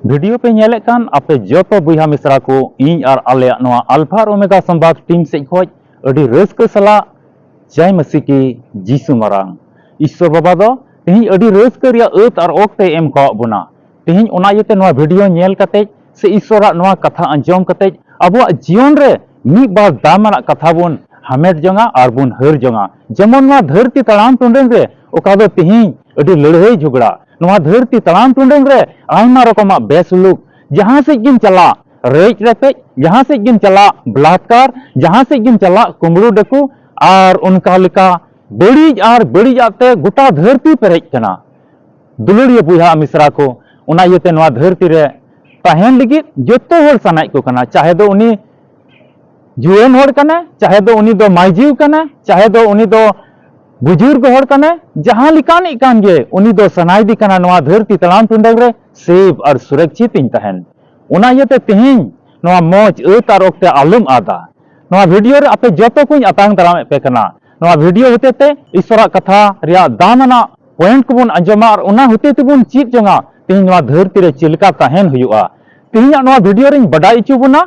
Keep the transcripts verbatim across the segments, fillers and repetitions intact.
Video ᱯᱮ ᱧᱮᱞᱮᱫ ᱠᱟᱱ ᱟᱯᱮ ᱡᱚᱛᱚ ᱵᱚᱭᱦᱟ ᱢᱤᱥᱨᱟ ᱠᱚ, ᱤᱧ ᱟᱨ ᱟᱞᱮᱭᱟᱜ ᱱᱚᱣᱟ ᱟᱞᱯᱷᱟ ᱟᱨ ᱳᱢᱮᱜᱟ ᱥᱚᱢᱵᱟᱫ ᱴᱤᱢ ᱥᱮᱫ ᱠᱷᱚᱱ ᱟᱹᱰᱤ ᱨᱟᱹᱥᱠᱟᱹ ᱥᱟᱞᱟᱜ ᱡᱟᱭ ᱢᱟᱹᱥᱤ ᱠᱤ ᱡᱤᱥᱩ ᱢᱟᱨᱟᱝ᱾ ᱤᱥᱥᱚᱨ ᱵᱟᱵᱟ ᱫᱚ ᱛᱮᱦᱮᱧ ᱟᱹᱰᱤ ᱨᱟᱹᱥᱠᱟᱹ ᱨᱮᱭᱟᱜ ᱟᱹᱛ ᱟᱨ ᱚᱠᱛᱮ ᱮᱢ ᱠᱟᱣᱟᱫ ᱵᱚᱱᱟ᱾ ᱛᱮᱦᱮᱧ ᱚᱱᱟ ᱤᱭᱟᱹᱛᱮ ᱱᱚᱣᱟ ᱵᱷᱤᱰᱤᱭᱳ ᱧᱮᱞ ᱠᱟᱛᱮᱡ ᱥᱮ ᱤᱥᱥᱚᱨᱟᱜ ᱱᱚᱣᱟ ᱠᱟᱛᱷᱟ ᱟᱸᱡᱚᱢ ᱠᱟᱛᱮᱡ ᱟᱵᱚᱣᱟᱜ ᱡᱤᱭᱚᱱ ᱨᱮ ᱢᱤᱫ ᱵᱟᱨ ᱫᱟᱢ ᱟᱱᱟᱜ ᱠᱟᱛᱷᱟ ᱵᱚᱱ ᱦᱟᱢᱮᱴ ᱡᱚᱝᱟ ᱟᱨ ᱵᱚᱱ ᱦᱟᱹᱨ ᱡᱚᱝᱟ᱾ ᱡᱮᱢᱚᱱ ᱱᱚᱣᱟ ᱫᱷᱟᱹᱨᱛᱤ ᱛᱟᱲᱟᱢ ᱴᱩᱰᱟᱹᱝ ᱨᱮ ᱚᱠᱟ ᱫᱚ ᱛᱮᱦᱮᱧ ᱟᱹᱰᱤ ᱞᱟᱹᱲᱦᱟᱹᱭ ᱡᱷᱚᱜᱽᱲᱟ, ᱱᱚᱣᱟ ᱫᱷᱟᱹᱨᱛᱤ ᱛᱟᱲᱟᱢ ᱴᱩᱰᱟᱹᱝ ᱨᱮ ᱟᱭᱢᱟ ᱨᱚᱠᱚᱢᱟᱜ ᱵᱮᱥᱩᱞᱩᱠ, ᱡᱟᱦᱟᱸ ᱥᱮᱫ ᱜᱮᱢ ᱪᱟᱞᱟᱜ, ᱨᱮᱡ ᱨᱮᱯᱮᱡ, ᱡᱟᱦᱟᱸ ᱥᱮᱫ ᱜᱮᱢ ᱪᱟᱞᱟᱜ, ᱵᱞᱟᱛᱠᱟᱨ, ᱡᱟᱦᱟᱸ ᱥᱮᱫ ᱜᱮᱢ ᱪᱟᱞᱟᱜ, ᱠᱩᱢᱵᱽᱲᱩ ᱰᱟᱹᱠᱩ, ᱟᱨ ᱚᱱᱠᱟ ᱞᱮᱠᱟ ᱵᱟᱹᱲᱤᱡ ᱟᱨ ᱵᱟᱹᱲᱤᱡᱟᱜ ᱛᱮ ᱜᱚᱴᱟ ᱫᱷᱟᱹᱨᱛᱤ ᱯᱮᱨᱮᱡ ᱠᱟᱱᱟ᱾ ᱫᱩᱞᱟᱹᱲᱤᱭᱟᱹ ᱵᱚᱭᱦᱟ ᱢᱤᱥᱨᱟ ᱠᱚ, ᱚᱱᱟ ᱤᱭᱟᱹᱛᱮ ᱱᱚᱣᱟ ᱫᱷᱟᱹᱨᱛᱤ ᱨᱮ ᱛᱟᱦᱮᱱ ᱞᱟᱹᱜᱤᱫ ᱡᱚᱛᱚ ᱦᱚᱲ ᱥᱟᱱᱟᱭᱮᱫ ᱠᱚ ᱠᱟᱱᱟ, ᱪᱟᱦᱮ ᱫᱚ ᱩᱱᱤ ᱡᱩᱣᱟᱹᱱ ᱦᱚᱲ ᱠᱟᱱᱟᱭ, ᱪᱟᱦᱮ ᱫᱚ ᱩᱱᱤ ᱫᱚ ᱢᱟᱹᱭᱡᱤᱣ ᱠᱟᱱᱟᱭ, ᱪᱟᱦᱮ ᱫᱚ ᱩᱱᱤ ᱫᱚ ᱵᱩᱡᱩᱨᱜ ᱦᱚᱲ ᱠᱟᱱᱟᱭ, ᱡᱟᱦᱟᱸ ᱞᱮᱠᱟᱱᱤᱡ ᱠᱟᱱ ᱜᱮ, ᱩᱱᱤ ᱫᱚ ᱥᱟᱱᱟᱭᱮᱫᱮ ᱠᱟᱱᱟ ᱱᱚᱣᱟ ᱫᱷᱟᱹᱨᱛᱤ ᱛᱟᱲᱟᱢ ᱴᱩᱰᱟᱹᱝ ᱨᱮ ᱥᱮᱵᱷ ᱟᱨ ᱥᱩᱨᱚᱠᱪᱷᱤᱛ ᱤᱧ ᱛᱟᱦᱮᱱ᱾ ᱚᱱᱟ ᱤᱭᱟᱹᱛᱮ ᱛᱮᱦᱮᱧ ᱱᱚᱣᱟ ᱢᱚᱡᱽ ᱟᱹᱛ ᱟᱨ ᱚᱠᱛᱮ ᱟᱞᱚᱢ ᱟᱫᱟ᱾ ᱱᱚᱣᱟ ᱵᱷᱤᱰᱤᱭᱳ ᱨᱮ ᱟᱯᱮ ᱡᱚᱛᱚ ᱠᱚᱧ ᱟᱛᱟᱝ ᱫᱟᱨᱟᱢᱮᱫ ᱯᱮ ᱠᱟᱱᱟ᱾ ᱱᱚᱣᱟ ᱵᱷᱤᱰᱤᱭᱳ ᱦᱚᱛᱮᱛᱮ ᱤᱥᱚᱨᱟᱜ ᱠᱟᱛᱷᱟ ᱨᱮᱭᱟᱜ ᱫᱟᱢ ᱟᱱᱟᱜ ᱯᱚᱭᱮᱱᱴ ᱠᱚᱵᱚᱱ ᱟᱸᱡᱚᱢᱟ ᱟᱨ ᱚᱱᱟ ᱦᱚᱛᱮ ᱛᱮᱵᱚᱱ ᱪᱮᱫ ᱡᱚᱝᱟ ᱛᱮᱦᱮᱧ ᱱᱚᱣᱟ ᱫᱷᱟᱹᱨᱛᱤ ᱨᱮ ᱪᱮᱫ ᱞᱮᱠᱟ ᱛᱟᱦᱮᱱ ᱦᱩᱭᱩᱜᱼᱟ᱾ ᱛᱮᱦᱮᱧᱟᱜ ᱱᱚᱣᱟ ᱵᱷᱤᱰᱤᱭᱳ ᱨᱮᱧ ᱵᱟᱰᱟᱭ ᱦᱚᱪᱚ ᱵᱚᱱᱟ,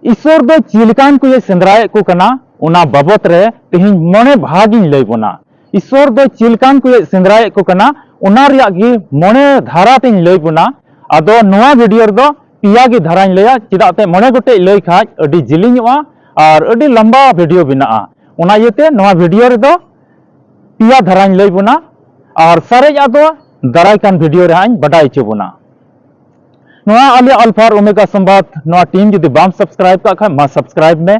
ᱤᱥᱚᱨ ᱫᱚ ᱪᱮᱫ ᱞᱮᱠᱟᱱ ᱠᱚᱭᱮ ᱥᱮᱸᱫᱽᱨᱟᱭᱮᱫ ᱠᱚ ᱠᱟᱱᱟ, ᱚᱱᱟ ᱵᱟᱵᱚᱛ ᱨᱮ ᱛᱮᱦᱮᱧ ᱢᱚᱬᱮ ᱵᱷᱟᱜᱽ ᱤᱧ ᱞᱟᱹᱭ ᱵᱚᱱᱟ᱾ ᱤᱥᱚᱨ ᱫᱚ ᱪᱮᱫ ᱞᱮᱠᱟᱱ ᱠᱚᱭᱮ ᱥᱮᱸᱫᱽᱨᱟᱭᱮᱫ ᱠᱚ ᱠᱟᱱᱟ, ᱚᱱᱟ ᱨᱮᱭᱟᱜ ᱜᱮ ᱢᱚᱬᱮ ᱫᱷᱟᱨᱟ ᱛᱮᱧ ᱞᱟᱹᱭ ᱵᱚᱱᱟ᱾ ᱟᱫᱚ ᱱᱚᱣᱟ ᱵᱷᱤᱰᱤᱭᱳ ᱨᱮᱫᱚ ᱯᱮᱭᱟ ᱜᱮ ᱫᱷᱟᱨᱟᱧ ᱞᱟᱹᱭᱟ, ᱪᱮᱫᱟᱜ ᱛᱮ ᱢᱚᱬᱮ ᱜᱚᱴᱮᱡ ᱞᱟᱹᱭ ᱠᱷᱟᱡ ᱟᱹᱰᱤ ᱡᱤᱞᱤᱧᱚᱜᱼᱟ ᱟᱨ ᱟᱹᱰᱤ ᱞᱟᱢᱵᱟ ᱵᱷᱤᱰᱤᱭᱳ ᱵᱮᱱᱟᱜᱼᱟ᱾ ᱚᱱᱟ ᱤᱭᱟᱹᱛᱮ ᱱᱚᱣᱟ ᱵᱷᱤᱰᱤᱭᱳ ᱨᱮᱫᱚ ᱯᱮᱭᱟ ᱫᱷᱟᱨᱟᱧ ᱞᱟᱹᱭ ᱵᱚᱱᱟ ᱟᱨ ᱥᱟᱨᱮᱡᱟᱜ ᱫᱚ ᱫᱟᱨᱟᱭ ᱠᱟᱱ ᱵᱷᱤᱰᱤᱭᱳ ᱨᱮ ᱦᱟᱸᱜ ᱤᱧ ᱵᱟᱰᱟᱭ ᱦᱚᱪᱚ ᱵᱚᱱᱟ᱾ ᱱᱚᱣᱟ ᱟᱞᱮ ᱟᱞᱯᱷᱟ ᱟᱨ ᱳᱢᱮᱜᱟ ᱥᱚᱢᱵᱟᱫ ᱱᱚᱣᱟ ᱴᱤᱢ ᱡᱩᱫᱤ ᱵᱟᱢ ᱥᱟᱵᱥᱠᱨᱟᱭᱤᱵ ᱠᱟᱜ ᱠᱷᱟᱡ, ᱢᱟ ᱥᱟᱵᱥᱠᱨᱟᱭᱤᱵ ᱢᱮ᱾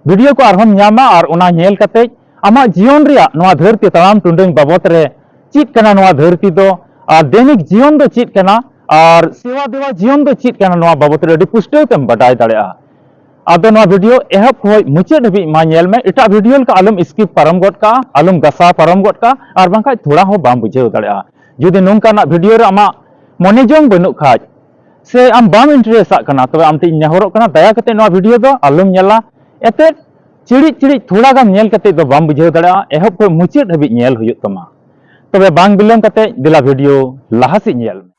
ᱵᱷᱤᱰᱤᱭᱳ ᱠᱚ ᱟᱨᱦᱚᱸᱢ ᱧᱟᱢᱟ ᱟᱨ ᱚᱱᱟ ᱧᱮᱞ ᱠᱟᱛᱮ ᱟᱢᱟᱜ ᱡᱤᱭᱚᱱ ᱨᱮᱭᱟᱜ ᱱᱚᱣᱟ ᱫᱷᱟᱹᱨᱛᱤ ᱛᱟᱲᱟᱢ ᱴᱩᱰᱟᱹᱝ ᱵᱟᱵᱚᱛ ᱨᱮ ᱪᱮᱫ ᱠᱟᱱᱟ ᱱᱚᱣᱟ ᱫᱷᱟᱹᱨᱛᱤ ᱫᱚ, ᱟᱨ ᱫᱮᱱᱤᱠ ᱡᱤᱭᱚᱱ ᱫᱚ ᱪᱮᱫ ᱠᱟᱱᱟ, ᱟᱨ ᱥᱮᱣᱟ ᱫᱮᱣᱟ ᱡᱤᱭᱚᱱ ᱫᱚ ᱪᱮᱫ ᱠᱟᱱᱟ, ᱱᱚᱣᱟ ᱵᱟᱵᱚᱛ ᱨᱮ ᱟᱹᱰᱤ ᱯᱩᱥᱴᱟᱹᱣ ᱛᱮᱢ ᱵᱟᱰᱟᱭ ᱫᱟᱲᱮᱭᱟᱜᱼᱟ᱾ ᱟᱫᱚ ᱱᱚᱣᱟ ᱵᱷᱤᱰᱤᱭᱳ ᱮᱦᱚᱵ ᱠᱷᱚᱱ ᱢᱩᱪᱟᱹᱫ ᱦᱟᱹᱵᱤᱡ ᱢᱟ ᱧᱮᱞ ᱢᱮ, ᱮᱴᱟᱜ ᱵᱷᱤᱰᱤᱭᱳ ᱞᱮᱠᱟ ᱟᱞᱚᱢ ᱥᱠᱤᱯ ᱯᱟᱨᱚᱢ ᱜᱚᱫ ᱠᱟᱜᱼᱟ, ᱟᱞᱚᱢ ᱜᱟᱥᱟᱣ ᱯᱟᱨᱚᱢ ᱜᱚᱫ ᱠᱟᱜᱼᱟ, ᱟᱨ ᱵᱟᱝᱠᱷᱟᱡ ᱛᱷᱚᱲᱟ ᱦᱚᱸ ᱵᱟᱢ ᱵᱩᱡᱷᱟᱹᱣ ᱫᱟᱲᱮᱭᱟᱜᱼᱟ᱾ ᱡᱩᱫᱤ ᱱᱚᱝᱠᱟᱱᱟᱜ ᱵᱷᱤᱰᱤᱭᱳ ᱨᱮ ᱟᱢᱟᱜ ᱢᱚᱱᱮ ᱡᱚᱝ ᱵᱟᱹᱱᱩᱜ ᱠᱷᱟᱡ, ᱥᱮ ᱟᱢ ᱵᱟᱢ ᱤᱱᱴᱟᱨᱮᱥᱴ ᱟᱜ ᱠᱟᱱᱟ, ᱛᱚᱵᱮ ᱟᱢ ᱴᱷᱮᱱ ᱤᱧ ᱱᱮᱦᱚᱨᱚᱜ ᱠᱟᱱᱟ, ᱫᱟᱭᱟ ᱠᱟᱛᱮ ᱱᱚᱣᱟ ᱵᱷᱤᱰᱤᱭᱳ ᱫᱚ ᱟᱞᱚᱢ ᱧᱮᱞᱟ᱾ ᱮᱛᱮᱫ ᱪᱤᱲᱤᱡ ᱪᱤᱲᱤᱡ ᱛᱷᱚᱲᱟ ᱜᱟᱱ ᱧᱮᱞ ᱠᱟᱛᱮ ᱫᱚ ᱵᱟᱢ ᱵᱩᱡᱷᱟᱹᱣ ᱫᱟᱲᱮᱭᱟᱜᱼᱟ, ᱮᱦᱚᱵ ᱠᱷᱚᱱ ᱢᱩᱪᱟᱹᱫ ᱦᱟᱹᱵᱤᱡ ᱧᱮᱞ ᱦᱩᱭᱩᱜ ᱛᱟᱢᱟ᱾ ᱛᱚᱵᱮ ᱵᱟᱝ ᱵᱤᱞᱚᱢ ᱠᱟᱛᱮ ᱫᱮᱞᱟ ᱵᱷᱤᱰᱤᱭᱳ ᱞᱟᱦᱟ ᱥᱮᱫ ᱧᱮᱞ ᱢᱮ᱾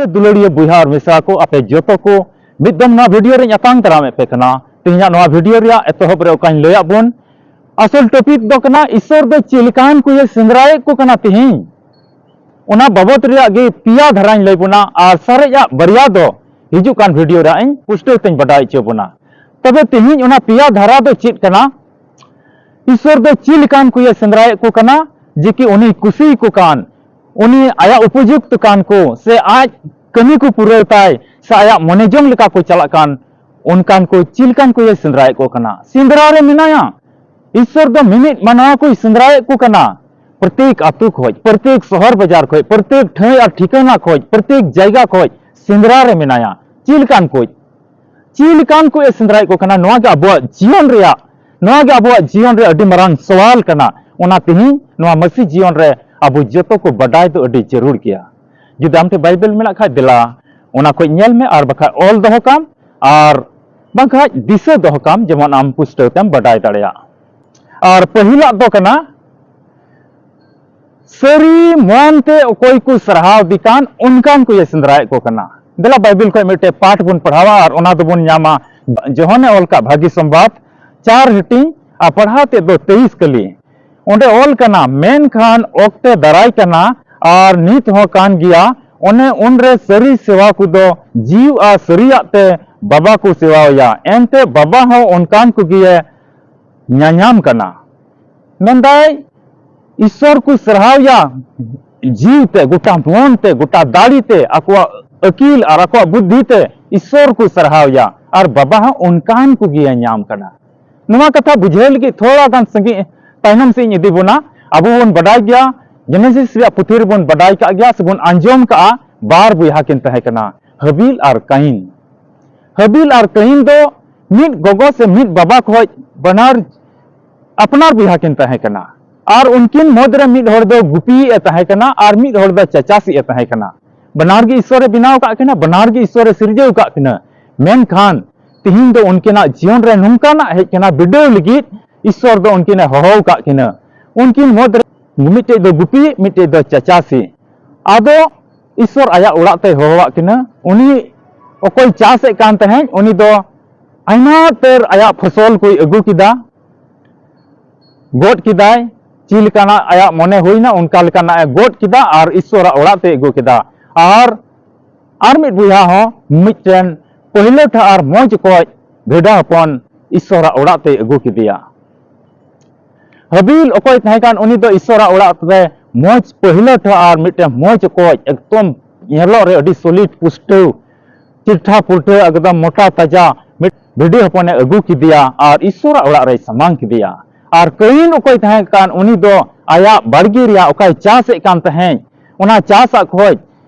ᱫᱩᱞᱟᱹᱲᱤᱭᱟᱹ ᱵᱚᱭᱦᱟ ᱟᱨ ᱢᱤᱥᱨᱟ ᱠᱚ, ᱟᱯᱮ ᱡᱚᱛᱚ ᱠᱚ ᱢᱤᱫ ᱫᱚᱢ ᱱᱚᱣᱟ ᱵᱷᱤᱰᱤᱭᱳ ᱨᱮᱧ ᱟᱛᱟᱝ ᱫᱟᱨᱟᱢᱮᱫ ᱯᱮ ᱠᱟᱱᱟ᱾ ᱛᱮᱦᱮᱧᱟᱜ ᱱᱚᱣᱟ ᱵᱷᱤᱰᱤᱭᱳ ᱨᱮᱭᱟᱜ ᱮᱛᱚᱦᱚᱵ ᱨᱮ ᱚᱠᱟᱧ ᱞᱟᱹᱭᱟᱫ ᱵᱚᱱ, ᱟᱥᱚᱞ ᱴᱚᱯᱤᱠ ᱫᱚ ᱠᱟᱱᱟ, ᱤᱥᱥᱚᱨ ᱫᱚ ᱪᱮᱫ ᱞᱮᱠᱟᱱ ᱠᱚᱭᱮ ᱥᱮᱸᱫᱽᱨᱟᱭᱮᱫ ᱠᱚ ᱠᱟᱱᱟ ᱛᱮᱦᱮᱧ? ᱚᱱᱟ ᱵᱟᱵᱚᱛ ᱨᱮᱭᱟᱜ ᱜᱮ ᱯᱮᱭᱟ ᱫᱷᱟᱨᱟᱧ ᱞᱟᱹᱭ ᱵᱚᱱᱟ, ᱟᱨ ᱥᱟᱨᱮᱡᱟᱜ ᱵᱟᱨᱭᱟ ᱫᱚ ᱦᱤᱡᱩᱜ ᱠᱟᱱ ᱵᱷᱤᱰᱤᱭᱳ ᱨᱮ ᱤᱧ ᱯᱩᱥᱴᱟᱹᱣ ᱛᱮᱧ ᱵᱟᱰᱟᱭ ᱦᱚᱪᱚ ᱵᱚᱱᱟ᱾ ᱛᱚᱵᱮ ᱛᱮᱦᱮᱧ ᱚᱱᱟ ᱯᱮᱭᱟ ᱫᱷᱟᱨᱟ ᱫᱚ ᱪᱮᱫ ᱠᱟᱱᱟ? ᱤᱥᱥᱚᱨ ᱫᱚ ᱪᱮᱫ ᱞᱮᱠᱟᱱ ᱠᱚᱭᱮ ᱥᱮᱸᱫᱽᱨᱟᱭᱮᱫ ᱠᱚ ᱠᱟᱱᱟ, ᱡᱮ ᱠᱤ ᱩᱱᱤ ᱠᱩᱥᱤ ᱠᱚ ᱠᱟᱱ, ᱩᱱᱤ ᱟᱭᱟᱜ ᱩᱯᱚᱡᱩᱠᱛ ᱠᱟᱱ ᱠᱚ, ᱥᱮ ᱟᱡ ᱠᱟᱹᱢᱤ ᱠᱚ ᱯᱩᱨᱟᱹᱣ ᱛᱟᱭ, ᱥᱮ ᱟᱭᱟᱜ ᱢᱚᱱᱮ ᱡᱚᱝ ᱞᱮᱠᱟ ᱠᱚ ᱪᱟᱞᱟᱜ ᱠᱟᱱ, ᱚᱱᱠᱟᱱ ᱠᱚ ᱪᱮᱫ ᱞᱮᱠᱟᱱ ᱠᱚᱭᱮ ᱥᱮᱸᱫᱽᱨᱟᱭᱮᱫ ᱠᱚ ᱠᱟᱱᱟ? ᱥᱮᱸᱫᱽᱨᱟ ᱨᱮ ᱢᱮᱱᱟᱭᱟ᱾ ᱤᱥᱥᱚᱨ ᱫᱚ ᱢᱤᱢᱤᱫ ᱢᱟᱱᱣᱟ ᱠᱚᱭ ᱥᱮᱸᱫᱽᱨᱟᱭᱮᱫ ᱠᱚ ᱠᱟᱱᱟ᱾ ᱯᱨᱚᱛᱮᱠ ᱟᱹᱛᱩ ᱠᱷᱚᱡ, ᱯᱨᱚᱛᱮᱠ ᱥᱚᱦᱚᱨ ᱵᱟᱡᱟᱨ ᱠᱷᱚᱡ, ᱯᱨᱚᱛᱮᱠ ᱴᱷᱟᱹᱭ ᱟᱨ ᱴᱷᱤᱠᱟᱹᱱᱟ ᱠᱷᱚᱡ, ᱯᱨᱚᱛᱮᱠ ᱡᱟᱭᱜᱟ ᱠᱷᱚᱡ ᱥᱮᱸᱫᱽᱨᱟ ᱨᱮ ᱢᱮᱱᱟᱭᱟ᱾ ᱪᱮᱫ ᱞᱮᱠᱟᱱ ᱠᱚ? ᱪᱮᱫ ᱞᱮᱠᱟᱱ ᱠᱚ ᱮ ᱥᱮᱸᱫᱽᱨᱟᱭᱮᱫ ᱠᱚ ᱠᱟᱱᱟ? ᱱᱚᱣᱟ ᱜᱮ ᱟᱵᱚᱣᱟᱜ ᱡᱤᱭᱚᱱ ᱨᱮᱭᱟᱜ, ᱱᱚᱣᱟ ᱜᱮ ᱟᱵᱚᱣᱟᱜ ᱡᱤᱭᱚᱱ ᱨᱮ ᱟᱹᱰᱤ ᱢᱟᱨᱟᱝ ᱥᱚᱣᱟᱞ ᱠᱟᱱᱟ᱾ ᱚᱱᱟ ᱛᱮᱦᱮᱧ ᱱᱚᱣᱟ ᱢᱟᱹᱥᱤ ᱡᱤᱭᱚᱱ ᱨᱮ ᱟᱵᱚ ᱡᱚᱛᱚ ᱠᱚ ᱵᱟᱰᱟᱭ ᱫᱚ ᱟᱹᱰᱤ ᱡᱟᱹᱨᱩᱲ ᱜᱮᱭᱟ᱾ ᱡᱩᱫᱤ ᱟᱢ ᱴᱷᱮᱱ ᱵᱟᱭᱵᱮᱞ ᱢᱮᱱᱟᱜ ᱠᱷᱟᱡ, ᱫᱮᱞᱟ ᱚᱱᱟ ᱠᱷᱚᱡ ᱧᱮᱞ ᱢᱮ, ᱟᱨ ᱵᱟᱠᱷᱟᱡ ᱚᱞ ᱫᱚᱦᱚ ᱠᱟᱢ, ᱟᱨ ᱵᱟᱝᱠᱷᱟᱡ ᱫᱤᱥᱟᱹ ᱫᱚᱦᱚ ᱠᱟᱢ, ᱡᱮᱢᱚᱱ ᱟᱢ ᱯᱩᱥᱴᱟᱹᱣ ᱛᱮᱢ ᱵᱟᱰᱟᱭ ᱫᱟᱲᱮᱭᱟᱜ᱾ ᱟᱨ ᱯᱟᱹᱦᱤᱞᱟᱜ ᱫᱚ ᱠᱟᱱᱟ, ᱥᱟᱹᱨᱤ ᱢᱚᱱ ᱛᱮ ᱚᱠᱚᱭ ᱠᱚ ᱥᱟᱨᱦᱟᱣ ᱫᱮ ᱠᱟᱱ, ᱚᱱᱠᱟᱱ ᱠᱚᱭᱮ ᱥᱮᱸᱫᱽᱨᱟᱭᱮᱫ ᱠᱚ ᱠᱟᱱᱟ᱾ ᱫᱮᱞᱟ ᱵᱟᱭᱵᱮᱞ ᱠᱷᱚᱱ ᱢᱤᱫᱴᱮᱡ ᱯᱟᱴ ᱵᱚᱱ ᱯᱟᱲᱦᱟᱣᱟ ᱟᱨ ᱚᱱᱟ ᱫᱚᱵᱚᱱ ᱧᱟᱢᱟ ᱡᱳᱦᱟᱱᱮ ᱚᱞ ᱠᱟᱜ ᱵᱷᱟᱹᱜᱤ ᱥᱚᱢᱵᱟᱫ, ᱪᱟᱨ ᱦᱟᱹᱴᱤᱧ ᱟᱨ ᱯᱟᱲᱦᱟᱣ ᱛᱮᱫ ᱫᱚ ᱛᱮᱭᱤᱥ ᱠᱟᱹᱞᱤ᱾ ᱚᱸᱰᱮ ᱚᱞ ᱠᱟᱱᱟ, ᱢᱮᱱᱠᱷᱟᱱ ᱚᱠᱛᱮ ᱫᱟᱨᱟᱭ ᱠᱟᱱᱟ ᱟᱨ ᱱᱤᱛ ᱦᱚᱸ ᱠᱟᱱ ᱜᱮᱭᱟ, ᱚᱱᱮ ᱩᱱᱨᱮ ᱥᱟᱹᱨᱤ ᱥᱮᱣᱟ ᱠᱚᱫᱚ ᱡᱤᱣᱤ ᱟᱨ ᱥᱟᱹᱨᱤᱭᱟᱜ ᱛᱮ ᱵᱟᱵᱟ ᱠᱚ ᱥᱮᱣᱟᱣᱟᱭᱟ᱾ ᱮᱱᱛᱮ ᱵᱟᱵᱟ ᱦᱚᱸ ᱚᱱᱠᱟᱱ ᱠᱚᱜᱮᱭᱮ ᱧᱟᱧᱟᱢ ᱠᱟᱱᱟ᱾ ᱢᱮᱱᱫᱟᱭ, ᱤᱥᱥᱚᱨ ᱠᱚ ᱥᱟᱨᱦᱟᱣᱭᱟ ᱡᱤᱣᱤ ᱛᱮ, ᱜᱚᱴᱟ ᱢᱚᱱ ᱛᱮ, ᱜᱚᱴᱟ ᱫᱟᱲᱮ ᱛᱮ, ᱟᱠᱚᱣᱟᱜ ᱟᱹᱠᱤᱞ ᱟᱨ ᱟᱠᱚᱣᱟᱜ ᱵᱩᱫᱽᱫᱷᱤ ᱛᱮ ᱤᱥᱥᱚᱨ ᱠᱚ ᱥᱟᱨᱦᱟᱣᱭᱟ, ᱟᱨ ᱵᱟᱵᱟ ᱦᱚᱸ ᱚᱱᱠᱟᱱ ᱠᱚᱜᱮᱭᱮ ᱧᱟᱢ ᱠᱟᱱᱟ᱾ ᱱᱚᱣᱟ ᱠᱟᱛᱷᱟ ᱵᱩᱡᱷᱟᱹᱣ ᱞᱟᱹᱜᱤᱫ ᱛᱷᱚᱲᱟ ᱜᱟᱱ ᱥᱟᱺᱜᱤᱧ, ᱛᱟᱭᱱᱚᱢ ᱥᱮᱫ ᱤᱧ ᱤᱫᱤ ᱵᱚᱱᱟ᱾ ᱟᱵᱚ ᱵᱚᱱ ᱵᱟᱰᱟᱭ ᱜᱮᱭᱟ, ᱡᱮᱱᱮᱥᱤᱥ ᱨᱮᱭᱟᱜ ᱯᱩᱛᱷᱤ ᱨᱮᱵᱚᱱ ᱵᱟᱰᱟᱭ ᱠᱟᱜ ᱜᱮᱭᱟ ᱥᱮᱵᱚᱱ ᱟᱸᱡᱚᱢ ᱠᱟᱜᱼᱟ, ᱵᱟᱨ ᱵᱚᱭᱦᱟ ᱠᱤᱱ ᱛᱟᱦᱮᱸ ᱠᱟᱱᱟ, ᱦᱟᱹᱵᱤᱞ ᱟᱨ ᱠᱟᱭᱤᱱ᱾ ᱦᱟᱹᱵᱤᱞ ᱟᱨ ᱠᱟᱭᱤᱱ ᱫᱚ ᱢᱤᱫ ᱜᱚᱜᱚ ᱥᱮ ᱢᱤᱫ ᱵᱟᱵᱟ ᱠᱷᱚᱡ ᱵᱟᱱᱟᱨ ᱟᱯᱱᱟᱨ ᱵᱚᱭᱦᱟ ᱠᱤᱱ ᱛᱟᱦᱮᱸ ᱠᱟᱱᱟ᱾ ᱟᱨ ᱩᱱᱠᱤᱱ ᱢᱩᱫᱽ ᱨᱮ ᱢᱤᱫ ᱦᱚᱲ ᱫᱚ ᱜᱩᱯᱤᱭᱤᱡ ᱮ ᱛᱟᱦᱮᱸ ᱠᱟᱱᱟ ᱟᱨ ᱢᱤᱫ ᱦᱚᱲ ᱫᱚ ᱪᱟᱪᱟᱥᱤᱡ ᱮ ᱛᱟᱦᱮᱸ ᱠᱟᱱᱟ᱾ ᱵᱟᱱᱟᱨ ᱜᱮ ᱤᱥᱥᱚᱨ ᱮ ᱵᱮᱱᱟᱣ ᱟᱠᱟᱫ ᱠᱤᱱᱟ, ᱵᱟᱱᱟᱨ ᱜᱮ ᱤᱥᱥᱚᱨ ᱮ ᱥᱤᱨᱡᱟᱹᱣ ᱟᱠᱟᱫ ᱠᱤᱱᱟ᱾ ᱢᱮᱱᱠᱷᱟᱱ ᱛᱤᱦᱤᱧ ᱫᱚ ᱩᱱᱠᱤᱱᱟᱜ ᱡᱤᱭᱚᱱ ᱨᱮ ᱱᱚᱝᱠᱟᱱᱟᱜ ᱦᱮᱡ ᱠᱟᱱᱟ, ᱵᱤᱰᱟᱹᱣ ᱞᱟᱹᱜᱤᱫ ᱤᱥᱥᱚᱨ ᱫᱚ ᱩᱱᱠᱤᱱ ᱮ ᱦᱚᱦᱚ ᱟᱠᱟᱫ ᱠᱤᱱᱟ᱾ ᱩᱱᱠᱤᱱ ᱢᱩᱫᱽ ᱨᱮ ᱢᱤᱫᱴᱮᱡ ᱫᱚ ᱜᱩᱯᱤ, ᱢᱤᱫᱴᱮᱡ ᱫᱚ ᱪᱟᱪᱟᱥᱤ᱾ ᱟᱫᱚ ᱤᱥᱥᱚᱨ ᱟᱭᱟᱜ ᱚᱲᱟᱜ ᱛᱮᱭ ᱦᱚᱦᱚᱣᱟᱫ ᱠᱤᱱᱟ᱾ ᱩᱱᱤ ᱚᱠᱚᱭ ᱪᱟᱥᱮᱫ ᱠᱟᱱ ᱛᱟᱦᱮᱸᱫ, ᱩᱱᱤ ᱫᱚ ᱟᱭᱢᱟ ᱩᱛᱟᱹᱨ ᱟᱭᱟᱜ ᱯᱷᱚᱥᱚᱞ ᱠᱚᱭ ᱟᱹᱜᱩ ᱠᱮᱫᱟ, ᱜᱚᱫ ᱠᱮᱫᱟᱭ, ᱪᱮᱫ ᱞᱮᱠᱟᱱᱟᱜ ᱟᱭᱟᱜ ᱢᱚᱱᱮ ᱦᱩᱭᱱᱟ ᱚᱱᱠᱟ ᱞᱮᱠᱟᱱᱟᱜ ᱮ ᱜᱚᱫ ᱠᱮᱫᱟ ᱟᱨ ᱤᱥᱥᱚᱨᱟᱜ ᱚᱲᱟᱜ ᱛᱮᱭ ᱟᱹᱜᱩ ᱠᱮᱫᱟ᱾ ᱟᱨ, ᱟᱨ ᱢᱤᱫ ᱵᱚᱭᱦᱟ ᱦᱚᱸ ᱢᱤᱫᱴᱮᱱ ᱯᱟᱹᱦᱞᱟᱹᱴᱷᱟ ᱟᱨ ᱢᱚᱡᱽ ᱚᱠᱚᱡ ᱵᱷᱮᱰᱟ ᱦᱚᱯᱚᱱ ᱤᱥᱥᱚᱨᱟᱜ ᱚᱲᱟᱜ ᱛᱮᱭ ᱟᱹᱜᱩ ᱠᱮᱫᱮᱭᱟ᱾ ᱦᱟᱹᱵᱤᱞ ᱚᱠᱚᱭ ᱛᱟᱦᱮᱸ ᱠᱟᱱ, ᱩᱱᱤ ᱫᱚ ᱤᱥᱥᱚᱨᱟᱜ ᱚᱲᱟᱜ ᱨᱮ ᱢᱚᱡᱽ ᱯᱟᱹᱦᱞᱟᱹᱴᱷᱟ ᱟᱨ ᱢᱤᱫᱴᱮᱱ ᱢᱚᱡᱽ ᱚᱠᱚᱡ ᱮᱠᱫᱚᱢ ᱧᱮᱞᱚᱜ ᱨᱮ ᱟᱹᱰᱤ ᱥᱚᱞᱤᱰ ᱯᱩᱥᱴᱟᱹᱣ ᱪᱤᱨᱴᱷᱟ ᱯᱩᱨᱴᱷᱟᱹ ᱮᱠᱫᱚᱢ ᱢᱚᱴᱟ ᱛᱟᱡᱟ ᱢᱤᱫ ᱵᱷᱤᱰᱤ ᱦᱚᱯᱚᱱᱮ ᱟᱹᱜᱩ ᱠᱮᱫᱮᱭᱟ ᱟᱨ ᱤᱥᱥᱚᱨᱟᱜ ᱚᱲᱟᱜ ᱨᱮᱭ ᱥᱟᱢᱟᱝ ᱠᱮᱫᱮᱭᱟ᱾ ᱟᱨ ᱠᱟᱹᱭᱤᱱ ᱚᱠᱚᱭ ᱛᱟᱦᱮᱸ ᱠᱟᱱ, ᱩᱱᱤ ᱫᱚ ᱟᱭᱟᱜ ᱵᱟᱲᱜᱮ ᱨᱮᱭᱟᱜ ᱚᱠᱟᱭ ᱪᱟᱥᱮᱫ ᱠᱟᱱ ᱛᱟᱦᱮᱸᱫ, ᱚᱱᱟ ᱪᱟᱥᱟᱜ ᱠᱷᱚᱡ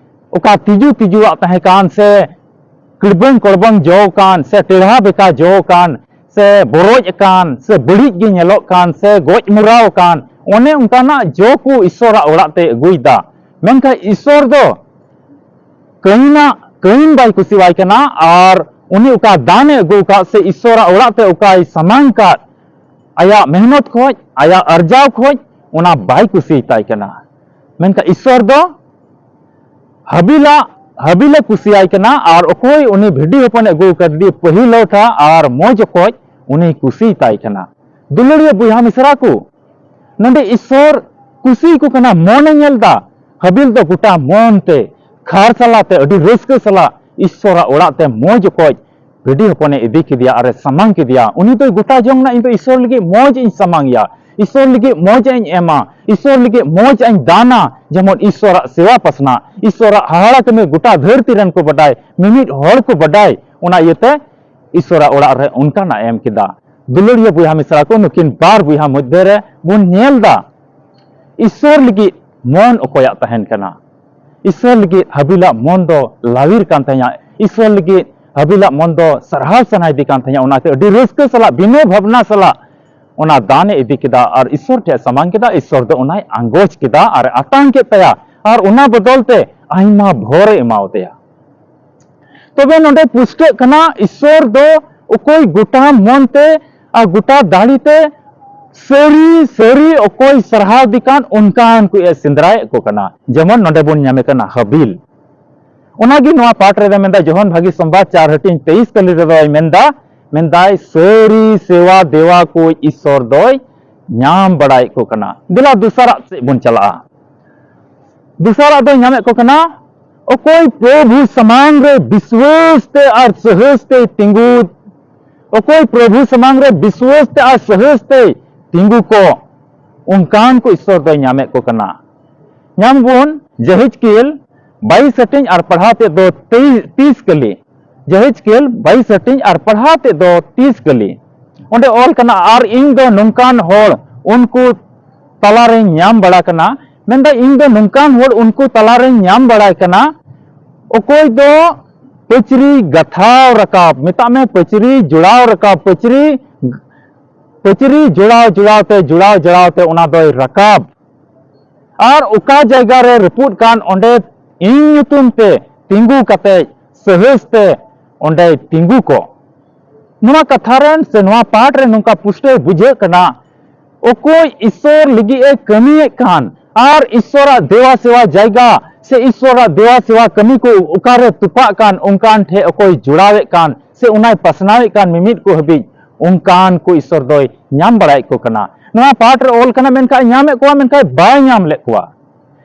ᱚᱠᱟ ᱛᱤᱡᱩ ᱛᱤᱡᱩᱣᱟᱜ ᱛᱟᱦᱮᱸ ᱠᱟᱱ ᱥᱮ ᱠᱤᱲᱵᱟᱹᱝ ᱠᱚᱲᱵᱟᱝ ᱡᱚ ᱠᱟᱱ ᱥᱮ ᱴᱮᱲᱦᱟ ᱵᱮᱠᱟ ᱡᱚ ᱠᱟᱱ ᱥᱮ ᱵᱚᱨᱚᱡ ᱟᱠᱟᱱ ᱥᱮ ᱵᱟᱹᱲᱤᱡ ᱜᱮ ᱧᱮᱞᱚᱜ ᱠᱟᱱ ᱥᱮ ᱜᱚᱡ ᱢᱚᱨᱟᱣ ᱟᱠᱟᱱ, ᱚᱱᱮ ᱚᱱᱠᱟᱱᱟᱜ ᱡᱚ ᱠᱚ ᱤᱥᱥᱚᱨᱟᱜ ᱚᱲᱟᱜ ᱛᱮᱭ ᱟᱹᱜᱩᱭᱮᱫᱟ᱾ ᱢᱮᱱᱠᱷᱟᱱ ᱤᱥᱥᱚᱨ ᱫᱚ ᱠᱟᱹᱭᱤᱱᱟᱜ, ᱠᱟᱹᱭᱤᱱ ᱵᱟᱭ ᱠᱩᱥᱤᱣᱟᱭ ᱠᱟᱱᱟ ᱟᱨ ᱩᱱᱤ ᱚᱠᱟ ᱫᱟᱱᱮ ᱟᱹᱜᱩ ᱟᱠᱟᱫ ᱥᱮ ᱤᱥᱥᱚᱨᱟᱜ ᱚᱲᱟᱜ ᱛᱮ ᱚᱠᱟᱭ ᱥᱟᱢᱟᱝ ᱟᱠᱟᱫ, ᱟᱭᱟᱜ ᱢᱮᱦᱱᱚᱛ ᱠᱷᱚᱡ, ᱟᱭᱟᱜ ᱟᱨᱡᱟᱣ ᱠᱷᱚᱡ, ᱚᱱᱟ ᱵᱟᱭ ᱠᱩᱥᱤᱭᱟᱛᱟᱭ ᱠᱟᱱᱟ᱾ ᱢᱮᱱᱠᱷᱟᱱ ᱤᱥᱥᱚᱨ ᱫᱚ ᱦᱟᱹᱵᱤᱞᱟᱜ, ᱦᱟᱹᱵᱤᱞᱮ ᱠᱩᱥᱤᱭᱟᱭ ᱠᱟᱱᱟ ᱟᱨ ᱚᱠᱚᱭ ᱩᱱᱤ ᱵᱷᱤᱰᱤ ᱦᱚᱯᱚᱱᱮ ᱟᱹᱜᱩ ᱟᱠᱟᱫᱮ ᱯᱟᱹᱦᱤᱞᱟᱹᱴᱷᱟ ᱟᱨ ᱢᱚᱡᱽ ᱚᱠᱚᱡ, ᱩᱱᱤ ᱠᱩᱥᱤᱭᱟᱛᱟᱭ ᱠᱟᱱᱟ᱾ ᱫᱩᱞᱟᱹᱲᱤᱭᱟᱹ ᱵᱚᱭᱦᱟ ᱢᱤᱥᱨᱟ ᱠᱚ, ᱱᱚᱰᱮ ᱤᱥᱥᱚᱨ ᱠᱩᱥᱤ ᱠᱚ ᱠᱟᱱᱟ, ᱢᱚᱱᱮ ᱧᱮᱞ ᱫᱟ᱾ ᱦᱟᱹᱵᱤᱞ ᱫᱚ ᱜᱚᱴᱟ ᱢᱚᱱ ᱛᱮ, ᱠᱷᱟᱨ ᱥᱟᱞᱟ ᱛᱮ, ᱟᱹᱰᱤ ᱨᱟᱹᱥᱠᱟᱹ ᱥᱟᱞᱟᱜ ᱤᱥᱥᱚᱨᱟᱜ ᱚᱲᱟᱜ ᱛᱮ ᱢᱚᱡᱽ ᱚᱠᱚᱡ ᱵᱷᱤᱰᱤ ᱦᱚᱯᱚᱱᱮ ᱤᱫᱤ ᱠᱮᱫᱮᱭᱟ ᱟᱨᱮ ᱥᱟᱢᱟᱝ ᱠᱮᱫᱮᱭᱟ᱾ ᱩᱱᱤ ᱫᱚᱭ ᱜᱚᱴᱟ ᱡᱚᱝ ᱱᱟ, "ᱤᱧ ᱫᱚ ᱤᱥᱥᱚᱨ ᱞᱟᱹᱜᱤᱫ ᱢᱚᱡᱽ ᱤᱧ ᱥᱟᱢᱟᱝ ᱮᱭᱟ, ᱤᱥᱥᱚᱨ ᱞᱟᱹᱜᱤᱫ ᱢᱚᱡᱽ ᱤᱧ ᱮᱢᱟ, ᱤᱥᱥᱚᱨ ᱞᱟᱹᱜᱤᱫ ᱢᱚᱡᱽ ᱤᱧ ᱫᱟᱱᱟ, ᱡᱮᱢᱚᱱ ᱤᱥᱥᱚᱨᱟᱜ ᱥᱮᱣᱟ ᱯᱟᱥᱱᱟ, ᱤᱥᱥᱚᱨᱟᱜ ᱦᱟᱦᱟᱲᱟ ᱠᱟᱹᱢᱤ ᱜᱚᱴᱟ ᱫᱷᱟᱹᱨᱛᱤ ᱨᱮᱱ ᱠᱚ ᱵᱟᱰᱟᱭ, ᱢᱤᱢᱤᱫ ᱦᱚᱲ ᱠᱚ ᱵᱟᱰᱟᱭ᱾" ᱚᱱᱟ ᱤᱭᱟᱹᱛᱮ ᱤᱥᱥᱚᱨᱟᱜ ᱚᱲᱟᱜ ᱨᱮ ᱚᱱᱠᱟᱱᱟᱜ ᱮ ᱮᱢ ᱠᱮᱫᱟ᱾ ᱫᱩᱞᱟᱹᱲᱤᱭᱟᱹ ᱵᱚᱭᱦᱟ ᱢᱤᱥᱨᱟ ᱠᱚ, ᱱᱩᱠᱤᱱ ᱵᱟᱨ ᱵᱚᱭᱦᱟ ᱢᱚᱫᱽᱫᱷᱮ ᱨᱮ ᱵᱚᱱ ᱧᱮᱞ ᱫᱟ, ᱤᱥᱥᱚᱨ ᱞᱟᱹᱜᱤᱫ ᱢᱚᱱ ᱚᱠᱚᱭᱟᱜ ᱛᱟᱦᱮᱱ ᱠᱟᱱᱟ? ᱤᱥᱥᱚᱨ ᱞᱟᱹᱜᱤᱫ ᱦᱟᱹᱵᱤᱞᱟᱜ ᱢᱚᱱ ᱫᱚ ᱞᱟᱣᱤᱨ ᱠᱟᱱ ᱛᱟᱦᱮᱸᱭᱟ᱾ ᱤᱥᱥᱚᱨ ᱞᱟᱹᱜᱤᱫ ᱦᱟᱹᱵᱤᱞᱟᱜ ᱢᱚᱱ ᱫᱚ ᱥᱟᱨᱦᱟᱣ ᱥᱟᱱᱟᱭᱮᱫᱮ ᱠᱟᱱ ᱛᱟᱦᱮᱸᱭᱟ᱾ ᱚᱱᱟᱛᱮ ᱟᱹᱰᱤ ᱨᱟᱹᱥᱠᱟᱹ ᱥᱟᱞᱟᱜ, ᱵᱤᱱᱟᱹ ᱵᱷᱟᱵᱽᱱᱟ ᱥᱟᱞᱟᱜ ᱚᱱᱟ ᱫᱟᱱᱮ ᱤᱫᱤ ᱠᱮᱫᱟ ᱟᱨ ᱤᱥᱥᱚᱨ ᱴᱷᱮᱱ ᱥᱟᱢᱟᱝ ᱠᱮᱫᱟ᱾ ᱤᱥᱥᱚᱨ ᱫᱚ ᱚᱱᱟᱭ ᱟᱸᱜᱚᱪ ᱠᱮᱫᱟ ᱟᱨ ᱟᱛᱟᱝ ᱠᱮᱫ ᱛᱟᱭᱟ ᱟᱨ ᱚᱱᱟ ᱵᱚᱫᱚᱞ ᱛᱮ ᱟᱭᱢᱟ ᱵᱷᱚᱨᱮ ᱮᱢᱟᱣᱟᱫᱮᱭᱟ᱾ ᱛᱚᱵᱮ ᱱᱚᱰᱮ ᱯᱩᱥᱴᱟᱹᱜ ᱠᱟᱱᱟ, ᱤᱥᱥᱚᱨ ᱫᱚ ᱚᱠᱚᱭ ᱜᱚᱴᱟ ᱢᱚᱱ ᱛᱮ ᱟᱨ ᱜᱚᱴᱟ ᱫᱟᱲᱮ ᱛᱮ ᱥᱟᱹᱨᱤ ᱥᱟᱹᱨᱤ ᱚᱠᱚᱭ ᱥᱟᱨᱦᱟᱣ ᱫᱤ ᱠᱟᱱ, ᱚᱱᱠᱟᱱ ᱠᱚ ᱮ ᱥᱮᱸᱫᱽᱨᱟᱭᱮᱫ ᱠᱚ ᱠᱟᱱᱟ᱾ ᱡᱮᱢᱚᱱ ᱱᱚᱰᱮ ᱵᱚᱱ ᱧᱟᱢᱮ ᱠᱟᱱᱟ ᱦᱟᱵᱤᱞ᱾ ᱚᱱᱟᱜᱮ ᱱᱚᱣᱟ ᱯᱟᱴ ᱨᱮᱫᱚ ᱢᱮᱱᱫᱟ, ᱡᱚᱦᱚᱱ ᱵᱷᱟᱹᱜᱤ ᱥᱚᱢᱵᱟᱫ ᱪᱟᱨ ᱦᱟᱹᱴᱤᱧ ᱛᱮᱭᱤᱥ ᱠᱟᱹᱞᱤ ᱨᱮᱫᱚᱭ ᱢᱮᱱᱫᱟ, ᱢᱮᱱᱫᱟᱭ ᱥᱟᱹᱨᱤ ᱥᱮᱣᱟ ᱫᱮᱣᱟ ᱠᱚ ᱤᱥᱥᱚᱨ ᱫᱚᱭ ᱧᱟᱢ ᱵᱟᱲᱟᱭᱮᱫ ᱠᱚ ᱠᱟᱱᱟ᱾ ᱫᱮᱞᱟ ᱫᱚᱥᱟᱨᱟᱜ ᱥᱮᱫ ᱵᱚᱱ ᱪᱟᱞᱟᱜᱼᱟ᱾ ᱫᱚᱥᱟᱨᱟᱜ ᱫᱚᱭ ᱧᱟᱢᱮᱫ ᱠᱚ ᱠᱟᱱᱟ, ᱚᱠᱚᱭ ᱯᱨᱚᱵᱷᱩ ᱥᱟᱢᱟᱝ ᱨᱮ ᱵᱤᱥᱣᱟᱹᱥ ᱛᱮ ᱟᱨ ᱥᱟᱦᱟᱥ ᱛᱮ ᱛᱤᱸᱜᱩ, ᱚᱠᱚᱭ ᱯᱨᱚᱵᱷᱩ ᱥᱟᱢᱟᱝ ᱨᱮ ᱵᱤᱥᱣᱟᱹᱥ ᱛᱮ ᱟᱨ ᱥᱟᱦᱟᱥ ᱛᱮ ᱛᱤᱸᱜᱩ ᱠᱚ, ᱚᱱᱠᱟᱱ ᱠᱚ ᱤᱥᱥᱚᱨ ᱫᱚᱭ ᱧᱟᱢᱮᱫ ᱠᱚ ᱠᱟᱱᱟ᱾ ᱧᱟᱢ ᱵᱚᱱ ᱡᱮᱦᱮᱡᱠᱮᱞ ᱵᱟᱭᱤᱥ ᱦᱟᱹᱴᱤᱧ ᱟᱨ ᱯᱟᱲᱦᱟᱣ ᱛᱮᱫ ᱫᱚ ᱛᱮᱭᱤᱥ, ᱛᱤᱥ ᱠᱟᱹᱞᱤ᱾ ᱡᱮᱦᱮᱡᱠᱮᱞ ᱵᱟᱭᱤᱥ ᱦᱟᱹᱴᱤᱧ ᱟᱨ ᱯᱟᱲᱦᱟᱣ ᱛᱮᱫ ᱫᱚ ᱛᱤᱥ ᱠᱟᱹᱞᱤ᱾ ᱚᱸᱰᱮ ᱚᱞ ᱠᱟᱱᱟ, ᱟᱨ ᱤᱧ ᱫᱚ ᱱᱚᱝᱠᱟᱱ ᱦᱚᱲ ᱩᱱᱠᱩ ᱛᱟᱞᱟᱨᱮᱧ ᱧᱟᱢ ᱵᱟᱲᱟ ᱠᱟᱱᱟ᱾ ᱢᱮᱱᱫᱟ, ᱤᱧ ᱫᱚ ᱱᱚᱝᱠᱟᱱ ᱦᱚᱲ ᱩᱱᱠᱩ ᱛᱟᱞᱟᱨᱮᱧ ᱧᱟᱢ ᱵᱟᱲᱟᱭ ᱠᱟᱱᱟ, ᱚᱠᱚᱭ ᱫᱚ ᱯᱟᱹᱪᱨᱤ ᱜᱟᱛᱷᱟᱣ ᱨᱟᱠᱟᱵ, ᱢᱮᱛᱟᱜ ᱢᱮ ᱯᱟᱹᱪᱨᱤ ᱡᱚᱲᱟᱣ ᱨᱟᱠᱟᱵ, ᱯᱟᱹᱪᱨᱤ, ᱯᱟᱹᱪᱨᱤ ᱡᱚᱲᱟᱣ ᱡᱚᱲᱟᱣ ᱛᱮ, ᱡᱚᱲᱟᱣ ᱡᱚᱲᱟᱣ ᱛᱮ ᱚᱱᱟ ᱫᱚᱭ ᱨᱟᱠᱟᱵ᱾ ᱟᱨ ᱚᱠᱟ ᱡᱟᱭᱜᱟ ᱨᱮ ᱨᱟᱹᱯᱩᱫ ᱠᱟᱱ, ᱚᱸᱰᱮ ᱤᱧ ᱧᱩᱛᱩᱢ ᱛᱮ ᱛᱤᱸᱜᱩ ᱠᱟᱛᱮ ᱥᱟᱦᱟᱥ ᱛᱮ ᱚᱸᱰᱮᱭ ᱛᱤᱸᱜᱩ ᱠᱚᱜ᱾ ᱱᱚᱣᱟ ᱠᱟᱛᱷᱟ ᱨᱮᱱ ᱥᱮ ᱱᱚᱣᱟ ᱯᱟᱴ ᱨᱮ ᱱᱚᱝᱠᱟ ᱯᱩᱥᱴᱟᱹᱣ ᱵᱩᱡᱷᱟᱹᱜ ᱠᱟᱱᱟ, ᱚᱠᱚᱭ ᱤᱥᱥᱚᱨ ᱞᱟᱹᱜᱤᱫ ᱮ ᱠᱟᱹᱢᱤᱭᱮᱫ ᱠᱟᱱ ᱟᱨ ᱤᱥᱥᱚᱨᱟᱜ ᱫᱮᱣᱟ ᱥᱮᱣᱟ ᱡᱟᱭᱜᱟ ᱥᱮ ᱤᱥᱥᱚᱨᱟᱜ ᱫᱮᱣᱟ ᱥᱮᱣᱟ ᱠᱟᱹᱢᱤ ᱠᱚ ᱚᱠᱟᱨᱮ ᱛᱚᱯᱟᱜ ᱠᱟᱱ, ᱚᱱᱠᱟᱱ ᱴᱷᱮᱱ ᱚᱠᱚᱭ ᱡᱚᱲᱟᱣᱮᱫ ᱠᱟᱱ ᱥᱮ ᱚᱱᱟᱭ ᱯᱟᱥᱱᱟᱣᱮᱫ ᱠᱟᱱ, ᱢᱤᱢᱤᱫ ᱠᱚ ᱦᱟᱹᱵᱤᱡ ᱚᱱᱠᱟᱱ ᱠᱚ ᱤᱥᱥᱚᱨ ᱫᱚᱭ ᱧᱟᱢ ᱵᱟᱲᱟᱭᱮᱫ ᱠᱚ ᱠᱟᱱᱟ᱾ ᱱᱚᱣᱟ ᱯᱟᱴ ᱨᱮ ᱚᱞ ᱠᱟᱱᱟ, ᱢᱮᱱᱠᱷᱟᱱ ᱧᱟᱢᱮᱫ ᱠᱚᱣᱟ, ᱢᱮᱱᱠᱷᱟᱱ ᱵᱟᱭ ᱧᱟᱢ ᱞᱮᱫ ᱠᱚᱣᱟ᱾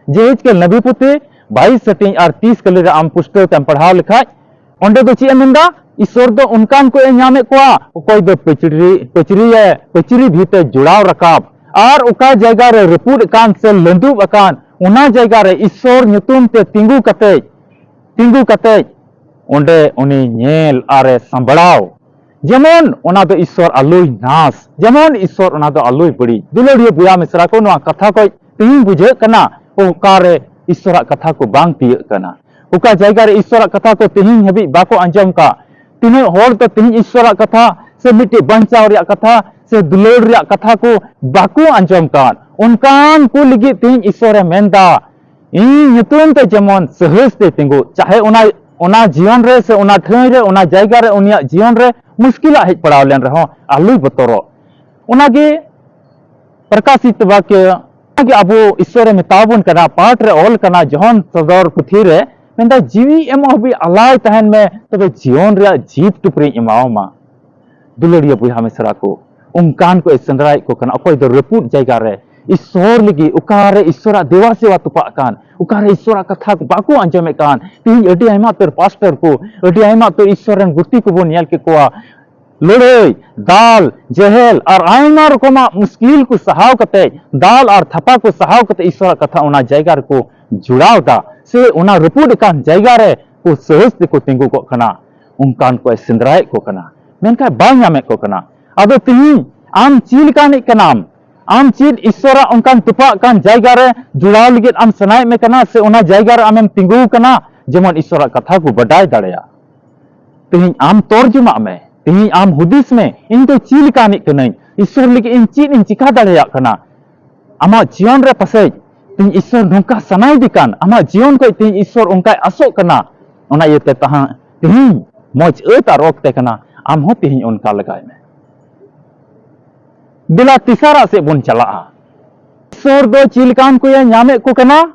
ᱡᱮᱦᱮᱡᱠᱮᱞ ᱱᱟᱵᱤ ᱯᱩᱛᱷᱤ ᱵᱟᱭᱤᱥ ᱦᱟᱹᱴᱤᱧ ᱟᱨ ᱛᱤᱥ ᱠᱟᱹᱞᱤ ᱨᱮ ᱟᱢ ᱯᱩᱥᱴᱟᱹᱣ ᱛᱮᱢ ᱯᱟᱲᱦᱟᱣ ᱞᱮᱠᱷᱟᱡ, ᱚᱸᱰᱮ ᱫᱚ ᱪᱮᱫ ᱮ ᱢᱮᱱᱫᱟ? ᱤᱥᱥᱚᱨ ᱫᱚ ᱚᱱᱠᱟᱱ ᱠᱚ ᱮ ᱧᱟᱢᱮᱫ ᱠᱚᱣᱟ, ᱚᱠᱚᱭ ᱫᱚ ᱯᱟᱹᱪᱨᱤ, ᱯᱟᱹᱪᱨᱤᱭᱮ, ᱯᱟᱹᱪᱨᱤ ᱵᱷᱤᱛᱮ ᱡᱚᱲᱟᱣ ᱨᱟᱠᱟᱵ, ᱟᱨ ᱚᱠᱟ ᱡᱟᱭᱜᱟ ᱨᱮ ᱨᱟᱹᱯᱩᱫ ᱟᱠᱟᱱ ᱥᱮ ᱞᱟᱹᱫᱩᱵ ᱟᱠᱟᱱ, ᱚᱱᱟ ᱡᱟᱭᱜᱟ ᱨᱮ ᱤᱥᱥᱚᱨ ᱧᱩᱛᱩᱢ ᱛᱮ ᱛᱤᱸᱜᱩ ᱠᱟᱛᱮ, ᱛᱤᱸᱜᱩ ᱠᱟᱛᱮ ᱚᱸᱰᱮ ᱩᱱᱤ ᱧᱮᱞ ᱟᱨᱮ ᱥᱟᱸᱵᱲᱟᱣ, ᱡᱮᱢᱚᱱ ᱚᱱᱟ ᱫᱚ ᱤᱥᱥᱚᱨ ᱟᱞᱚᱭ ᱱᱟᱥ, ᱡᱮᱢᱚᱱ ᱤᱥᱥᱚᱨ ᱚᱱᱟ ᱫᱚ ᱟᱞᱚᱭ ᱵᱟᱹᱲᱤᱡ᱾ ᱫᱩᱞᱟᱹᱲᱤᱭᱟᱹ ᱵᱚᱭᱦᱟ ᱢᱤᱥᱨᱟ ᱠᱚ, ᱱᱚᱣᱟ ᱠᱟᱛᱷᱟ ᱠᱚ ᱛᱮᱦᱮᱧ ᱵᱩᱡᱷᱟᱹᱜ ᱠᱟᱱᱟ, ᱚᱠᱟᱨᱮ ᱤᱥᱥᱚᱨᱟᱜ ᱠᱟᱛᱷᱟ ᱠᱚ ᱵᱟᱝ ᱛᱤᱭᱟᱹᱜ ᱠᱟᱱᱟ, ᱚᱠᱟ ᱡᱟᱭᱜᱟ ᱨᱮ ᱤᱥᱥᱚᱨᱟᱜ ᱠᱟᱛᱷᱟ ᱠᱚ ᱛᱮᱦᱮᱧ ᱦᱟᱹᱵᱤᱡ ᱵᱟᱠᱚ ᱟᱸᱡᱚᱢ ᱠᱟᱜ᱾ ᱛᱤᱱᱟᱹᱜ ᱦᱚᱲ ᱫᱚ ᱛᱮᱦᱮᱧ ᱤᱥᱥᱚᱨᱟᱜ ᱠᱟᱛᱷᱟ ᱥᱮ ᱢᱤᱫᱴᱮᱡ ᱵᱟᱧᱪᱟᱣ ᱨᱮᱭᱟᱜ ᱠᱟᱛᱷᱟ ᱥᱮ ᱫᱩᱞᱟᱹᱲ ᱨᱮᱭᱟᱜ ᱠᱟᱛᱷᱟ ᱠᱚ ᱵᱟᱠᱚ ᱟᱸᱡᱚᱢ ᱠᱟᱜ, ᱚᱱᱠᱟᱱ ᱠᱚ ᱞᱟᱹᱜᱤᱫ ᱛᱮᱦᱮᱧ ᱤᱥᱥᱚᱨᱮ ᱢᱮᱱᱫᱟ, ᱤᱧ ᱧᱩᱛᱩᱢ ᱛᱮ ᱡᱮᱢᱚᱱ ᱥᱟᱦᱟᱥ ᱛᱮ ᱛᱤᱸᱜᱩ, ᱪᱟᱦᱮ ᱚᱱᱟ, ᱚᱱᱟ ᱡᱤᱭᱚᱱ ᱨᱮ ᱥᱮ ᱚᱱᱟ ᱴᱷᱟᱹᱭ ᱨᱮ, ᱚᱱᱟ ᱡᱟᱭᱜᱟ ᱨᱮ ᱩᱱᱤᱭᱟᱜ ᱡᱤᱭᱚᱱ ᱨᱮ ᱢᱩᱥᱠᱤᱞᱟᱜ ᱦᱮᱡ ᱯᱟᱲᱟᱣ ᱞᱮᱱ ᱨᱮᱦᱚᱸ ᱟᱞᱚᱭ ᱵᱚᱛᱚᱨᱚᱜ᱾ ᱚᱱᱟᱜᱮ ᱯᱨᱚᱠᱟᱥᱤᱛ ᱵᱟᱠᱭᱚ ᱜᱮ ᱟᱵᱚ ᱤᱥᱥᱚᱨᱮ ᱢᱮᱛᱟ ᱵᱚᱱ ᱠᱟᱱᱟ, ᱯᱟᱴ ᱨᱮ ᱚᱞ ᱠᱟᱱᱟ, ᱡᱚᱦᱚᱱ ᱥᱚᱫᱚᱨ ᱯᱩᱛᱷᱤ ᱨᱮ ᱢᱮᱱᱫᱟ, "ᱡᱤᱣᱤ ᱮᱢᱚᱜ ᱦᱟᱹᱵᱤᱡ ᱟᱞᱟᱭ ᱛᱟᱦᱮᱱ ᱢᱮ, ᱛᱚᱵᱮ ᱡᱤᱭᱚᱱ ᱨᱮᱭᱟᱜ ᱡᱤᱵᱽ ᱴᱩᱯᱨᱤᱧ ᱮᱢᱟᱣᱟᱢᱟ᱾" ᱫᱩᱞᱟᱹᱲᱤᱭᱟᱹ ᱵᱚᱭᱦᱟ ᱢᱤᱥᱨᱟ ᱠᱚ, ᱚᱱᱠᱟᱱ ᱠᱚ ᱥᱮᱸᱫᱽᱨᱟᱭᱮᱫ ᱠᱚ ᱠᱟᱱᱟ, ᱚᱠᱚᱭ ᱫᱚ ᱨᱟᱹᱯᱩᱫ ᱡᱟᱭᱜᱟ ᱨᱮ ᱤᱥᱥᱚᱨ ᱞᱟᱹᱜᱤᱫ, ᱚᱠᱟᱨᱮ ᱤᱥᱥᱚᱨᱟᱜ ᱫᱮᱵᱟ ᱥᱮᱵᱟ ᱛᱚᱯᱟᱜ ᱠᱟᱱ, ᱚᱠᱟᱨᱮ ᱤᱥᱥᱚᱨᱟᱜ ᱠᱟᱛᱷᱟ ᱠᱚ ᱵᱟᱠᱚ ᱟᱸᱡᱚᱢᱮᱫ ᱠᱟᱱ᱾ ᱛᱮᱦᱮᱧ ᱟᱹᱰᱤ ᱟᱭᱢᱟ ᱩᱛᱟᱹᱨ ᱯᱟᱥᱴᱚᱨ ᱠᱚ, ᱟᱹᱰᱤ ᱟᱭᱢᱟ ᱩᱛᱟᱹᱨ ᱤᱥᱥᱚᱨ ᱨᱮᱱ ᱜᱩᱛᱤ ᱠᱚᱵᱚᱱ ᱧᱮᱞ ᱠᱮᱫ ᱠᱚᱣᱟ, ᱞᱟᱹᱲᱦᱟᱹᱭ, ᱫᱟᱞ, ᱡᱮᱦᱮᱞ ᱟᱨ ᱟᱭᱢᱟ ᱨᱚᱠᱚᱢᱟᱜ ᱢᱩᱥᱠᱤᱞ ᱠᱚ ᱥᱟᱦᱟᱣ ᱠᱟᱛᱮ, ᱫᱟᱞ ᱟᱨ ᱛᱷᱟᱯᱟ ᱠᱚ ᱥᱟᱦᱟᱣ ᱠᱟᱛᱮ ᱤᱥᱥᱚᱨᱟᱜ ᱠᱟᱛᱷᱟ ᱚᱱᱟ ᱡᱟᱭᱜᱟ ᱨᱮᱠᱚ ᱡᱩᱲᱟᱣ ᱫᱟ, ᱥᱮ ᱚᱱᱟ ᱨᱟᱹᱯᱩᱫ ᱟᱠᱟᱱ ᱡᱟᱭᱜᱟ ᱨᱮ ᱠᱚ ᱥᱟᱦᱚᱥ ᱛᱮᱠᱚ ᱛᱤᱸᱜᱩ ᱠᱚᱜ ᱠᱟᱱᱟ᱾ ᱚᱱᱠᱟᱱ ᱠᱚᱭ ᱥᱮᱸᱫᱽᱨᱟᱭᱮᱫ ᱠᱚ ᱠᱟᱱᱟ, ᱢᱮᱱᱠᱷᱟᱱ ᱵᱟᱭ ᱧᱟᱢᱮᱫ ᱠᱚ ᱠᱟᱱᱟ᱾ ᱟᱫᱚ ᱛᱮᱦᱮᱧ ᱟᱢ ᱪᱮᱫ ᱞᱮᱠᱟᱱᱤᱡ ᱠᱟᱱᱟᱢ? ᱟᱢ ᱪᱮᱫ ᱤᱥᱥᱚᱨᱟᱜ ᱚᱱᱠᱟᱱ ᱛᱚᱯᱟᱜ ᱠᱟᱱ ᱡᱟᱭᱜᱟ ᱨᱮ ᱡᱩᱲᱟᱣ ᱞᱟᱹᱜᱤᱫ ᱟᱢ ᱥᱟᱱᱟᱭᱮᱫ ᱢᱮ ᱠᱟᱱᱟ, ᱥᱮ ᱚᱱᱟ ᱡᱟᱭᱜᱟ ᱨᱮ ᱟᱢᱮᱢ ᱛᱤᱸᱜᱩ ᱠᱟᱱᱟ, ᱡᱮᱢᱚᱱ ᱤᱥᱥᱚᱨᱟᱜ ᱠᱟᱛᱷᱟ ᱠᱚ ᱵᱟᱰᱟᱭ ᱫᱟᱲᱮᱭᱟᱜ? ᱛᱮᱦᱮᱧ ᱟᱢ ᱛᱚᱨᱡᱚᱢᱟᱜ ᱢᱮ, ᱛᱮᱦᱮᱧ ᱟᱢ ᱦᱩᱫᱤᱥ ᱢᱮ, ᱤᱧ ᱫᱚ ᱪᱮᱫ ᱞᱮᱠᱟᱱᱤᱡ ᱠᱟᱹᱱᱟᱹᱧ? ᱤᱥᱥᱚᱨ ᱞᱟᱹᱜᱤᱫ ᱤᱧ ᱪᱮᱫ ᱤᱧ ᱪᱤᱠᱟ ᱫᱟᱲᱮᱭᱟᱜ ᱠᱟᱱᱟ? ᱟᱢᱟᱜ ᱡᱤᱭᱚᱱ ᱨᱮ ᱯᱟᱥᱮᱡ ᱛᱮᱦᱮᱧ ᱤᱥᱥᱚᱨ ᱱᱚᱝᱠᱟ ᱥᱟᱱᱟᱭᱮᱫᱮ ᱠᱟᱱ, ᱟᱢᱟᱜ ᱡᱤᱭᱚᱱ ᱠᱷᱚᱱ ᱛᱮᱦᱮᱧ ᱤᱥᱥᱚᱨ ᱚᱱᱠᱟᱭ ᱟᱥᱚᱜ ᱠᱟᱱᱟ᱾ ᱚᱱᱟ ᱤᱭᱟᱹᱛᱮ ᱛᱟᱦᱟᱸ ᱛᱮᱦᱮᱧ ᱢᱚᱡᱽ ᱟᱹᱛ ᱟᱨ ᱚᱠᱛᱮ ᱠᱟᱱᱟ, ᱟᱢ ᱦᱚᱸ ᱛᱮᱦᱮᱧ ᱚᱱᱠᱟ ᱞᱮᱜᱟᱭ ᱢᱮ᱾ ᱫᱮᱞᱟ ᱛᱮᱥᱟᱨᱟᱜ ᱥᱮᱫ ᱵᱚᱱ ᱪᱟᱞᱟᱜᱼᱟ᱾ ᱤᱥᱥᱚᱨ ᱫᱚ ᱪᱮᱫ ᱞᱮᱠᱟᱱ ᱠᱚᱭᱮ ᱧᱟᱢᱮᱫ ᱠᱚ ᱠᱟᱱᱟ?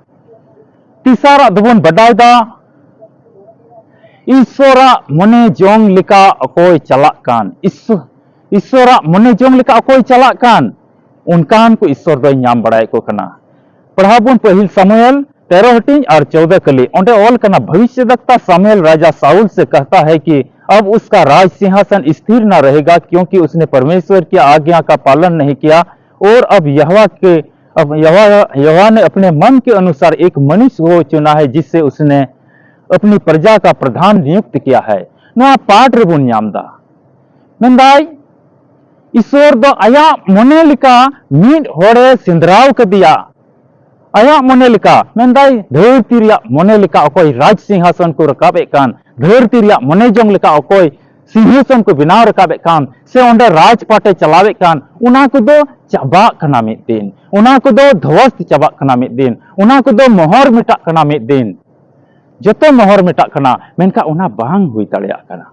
ᱛᱮᱥᱟᱨᱟᱜ ᱫᱚᱵᱚᱱ ᱵᱟᱰᱟᱭ ᱫᱟ, ᱤᱥᱥᱚᱨᱟᱜ ᱢᱚᱱᱮ ᱡᱚᱝ ᱞᱮᱠᱟ ᱚᱠᱚᱭ ᱪᱟᱞᱟᱜ ᱠᱟᱱ, ᱤᱥᱥᱚ-, ᱤᱥᱥᱚᱨᱟᱜ ᱢᱚᱱᱮ ᱡᱚᱝ ᱞᱮᱠᱟ ᱚᱠᱚᱭ ᱪᱟᱞᱟᱜ ᱠᱟᱱ, ᱚᱱᱠᱟᱱ ᱠᱚ ᱤᱥᱥᱚᱨ ᱫᱚᱭ ᱧᱟᱢ ᱵᱟᱲᱟᱭᱮᱫ ᱠᱚ ᱠᱟᱱᱟ᱾ ᱯᱟᱲᱦᱟᱣ ᱵᱚᱱ ᱯᱟᱹᱦᱤᱞ ᱥᱟᱢᱩᱭᱮᱞ ᱛᱮᱨᱚ ᱦᱟᱹᱴᱤᱧ ᱟᱨ ᱪᱳᱣᱫᱟ ᱠᱟᱹᱞᱤ᱾ ᱚᱸᱰᱮ ᱚᱞ ᱠᱟᱱᱟ, ᱵᱷᱚᱵᱤᱥᱭᱚᱫᱚᱠᱛᱟ ᱥᱟᱢᱩᱭᱮᱞ ᱨᱟᱡᱟ ᱥᱟᱩᱞ ᱥᱮ ᱠᱟᱦᱛᱟ ᱦᱟᱭ ᱠᱤ ᱟᱵ ᱩᱥᱠᱟ ᱨᱟᱡᱽ ᱥᱤᱝᱦᱟᱥᱚᱱ ᱥᱛᱷᱤᱨ ᱱᱟ ᱨᱮᱦᱮᱜᱟ, ᱠᱤᱭᱩᱸᱠᱤ ᱩᱥᱱᱮ ᱯᱟᱨᱢᱮᱥᱣᱚᱨ ᱠᱤ ᱟᱜᱽᱧᱟ ᱠᱟ ᱯᱟᱞᱚᱱ ᱱᱟᱦᱤᱸ ᱠᱤᱭᱟ, ᱚᱨ ᱟᱵ ᱭᱟᱦᱣᱟ ᱠᱮ, ᱟᱵ ᱭᱟᱦᱣᱟ, ᱭᱟᱦᱣᱟ ᱱᱮ ᱟᱯᱱᱮ ᱢᱚᱱ ᱠᱮ ᱟᱱᱩᱥᱟᱨ ᱮᱠ ᱢᱟᱱᱩᱥ ᱠᱳ ᱪᱩᱱᱟ ᱦᱟᱭ, ᱡᱤᱥᱥᱮ ᱩᱥᱱᱮ ᱟᱯᱱᱤ ᱯᱨᱚᱡᱟ ᱠᱟ ᱯᱨᱚᱫᱷᱟᱱ ᱱᱤᱭᱩᱠᱛ ᱠᱤᱭᱟ ᱦᱟᱭ᱾ ᱱᱚᱣᱟ ᱯᱟᱴ ᱨᱮᱵᱚᱱ ᱧᱟᱢ ᱫᱟ᱾ ᱢᱮᱱᱫᱟᱭ, ᱤᱥᱥᱚᱨ ᱫᱚ ᱟᱭᱟᱜ ᱢᱚᱱᱮ ᱞᱮᱠᱟ ᱢᱤᱫ ᱦᱚᱲᱮ ᱥᱮᱸᱫᱽᱨᱟᱣ ᱠᱟᱫᱮᱭᱟ᱾ ᱟᱭᱟᱜ ᱢᱚᱱᱮ ᱞᱮᱠᱟ, ᱢᱮᱱᱫᱟᱭ, ᱫᱷᱟᱹᱨᱛᱤ ᱨᱮᱭᱟᱜ ᱢᱚᱱᱮ ᱞᱮᱠᱟ ᱚᱠᱚᱭ ᱨᱟᱡᱽ ᱥᱤᱝᱦᱟᱥᱚᱱ ᱠᱚ ᱨᱟᱠᱟᱵᱮᱫ ᱠᱟᱱ, ᱫᱷᱟᱹᱨᱛᱤ ᱨᱮᱭᱟᱜ ᱢᱚᱱᱮ ᱡᱚᱝ ᱞᱮᱠᱟ ᱚᱠᱚᱭ ᱥᱤᱝᱦᱟᱥᱚᱱ ᱠᱚ ᱵᱮᱱᱟᱣ ᱨᱟᱠᱟᱵᱮᱫ ᱠᱟᱱ, ᱥᱮ ᱚᱸᱰᱮ ᱨᱟᱡᱽ ᱯᱟᱴᱮ ᱪᱟᱞᱟᱣᱮᱫ ᱠᱟᱱ, ᱚᱱᱟ ᱠᱚᱫᱚ ᱪᱟᱵᱟᱜ ᱠᱟᱱᱟ ᱢᱤᱫ ᱫᱤᱱ, ᱚᱱᱟ ᱠᱚᱫᱚ ᱫᱷᱚᱥ ᱪᱟᱵᱟᱜ ᱠᱟᱱᱟ ᱢᱤᱫ ᱫᱤᱱ, ᱚᱱᱟ ᱠᱚᱫᱚ ᱢᱚᱦᱚᱨ ᱢᱮᱴᱟᱜ ᱠᱟᱱᱟ ᱢᱤᱫ ᱫᱤᱱ᱾ ᱡᱚᱛᱚ ᱢᱚᱦᱚᱨ ᱢᱮᱴᱟᱜ ᱠᱟᱱᱟ, ᱢᱮᱱᱠᱷᱟᱱ ᱚᱱᱟ ᱵᱟᱝ ᱦᱩᱭ ᱫᱟᱲᱮᱭᱟᱜ ᱠᱟᱱᱟ,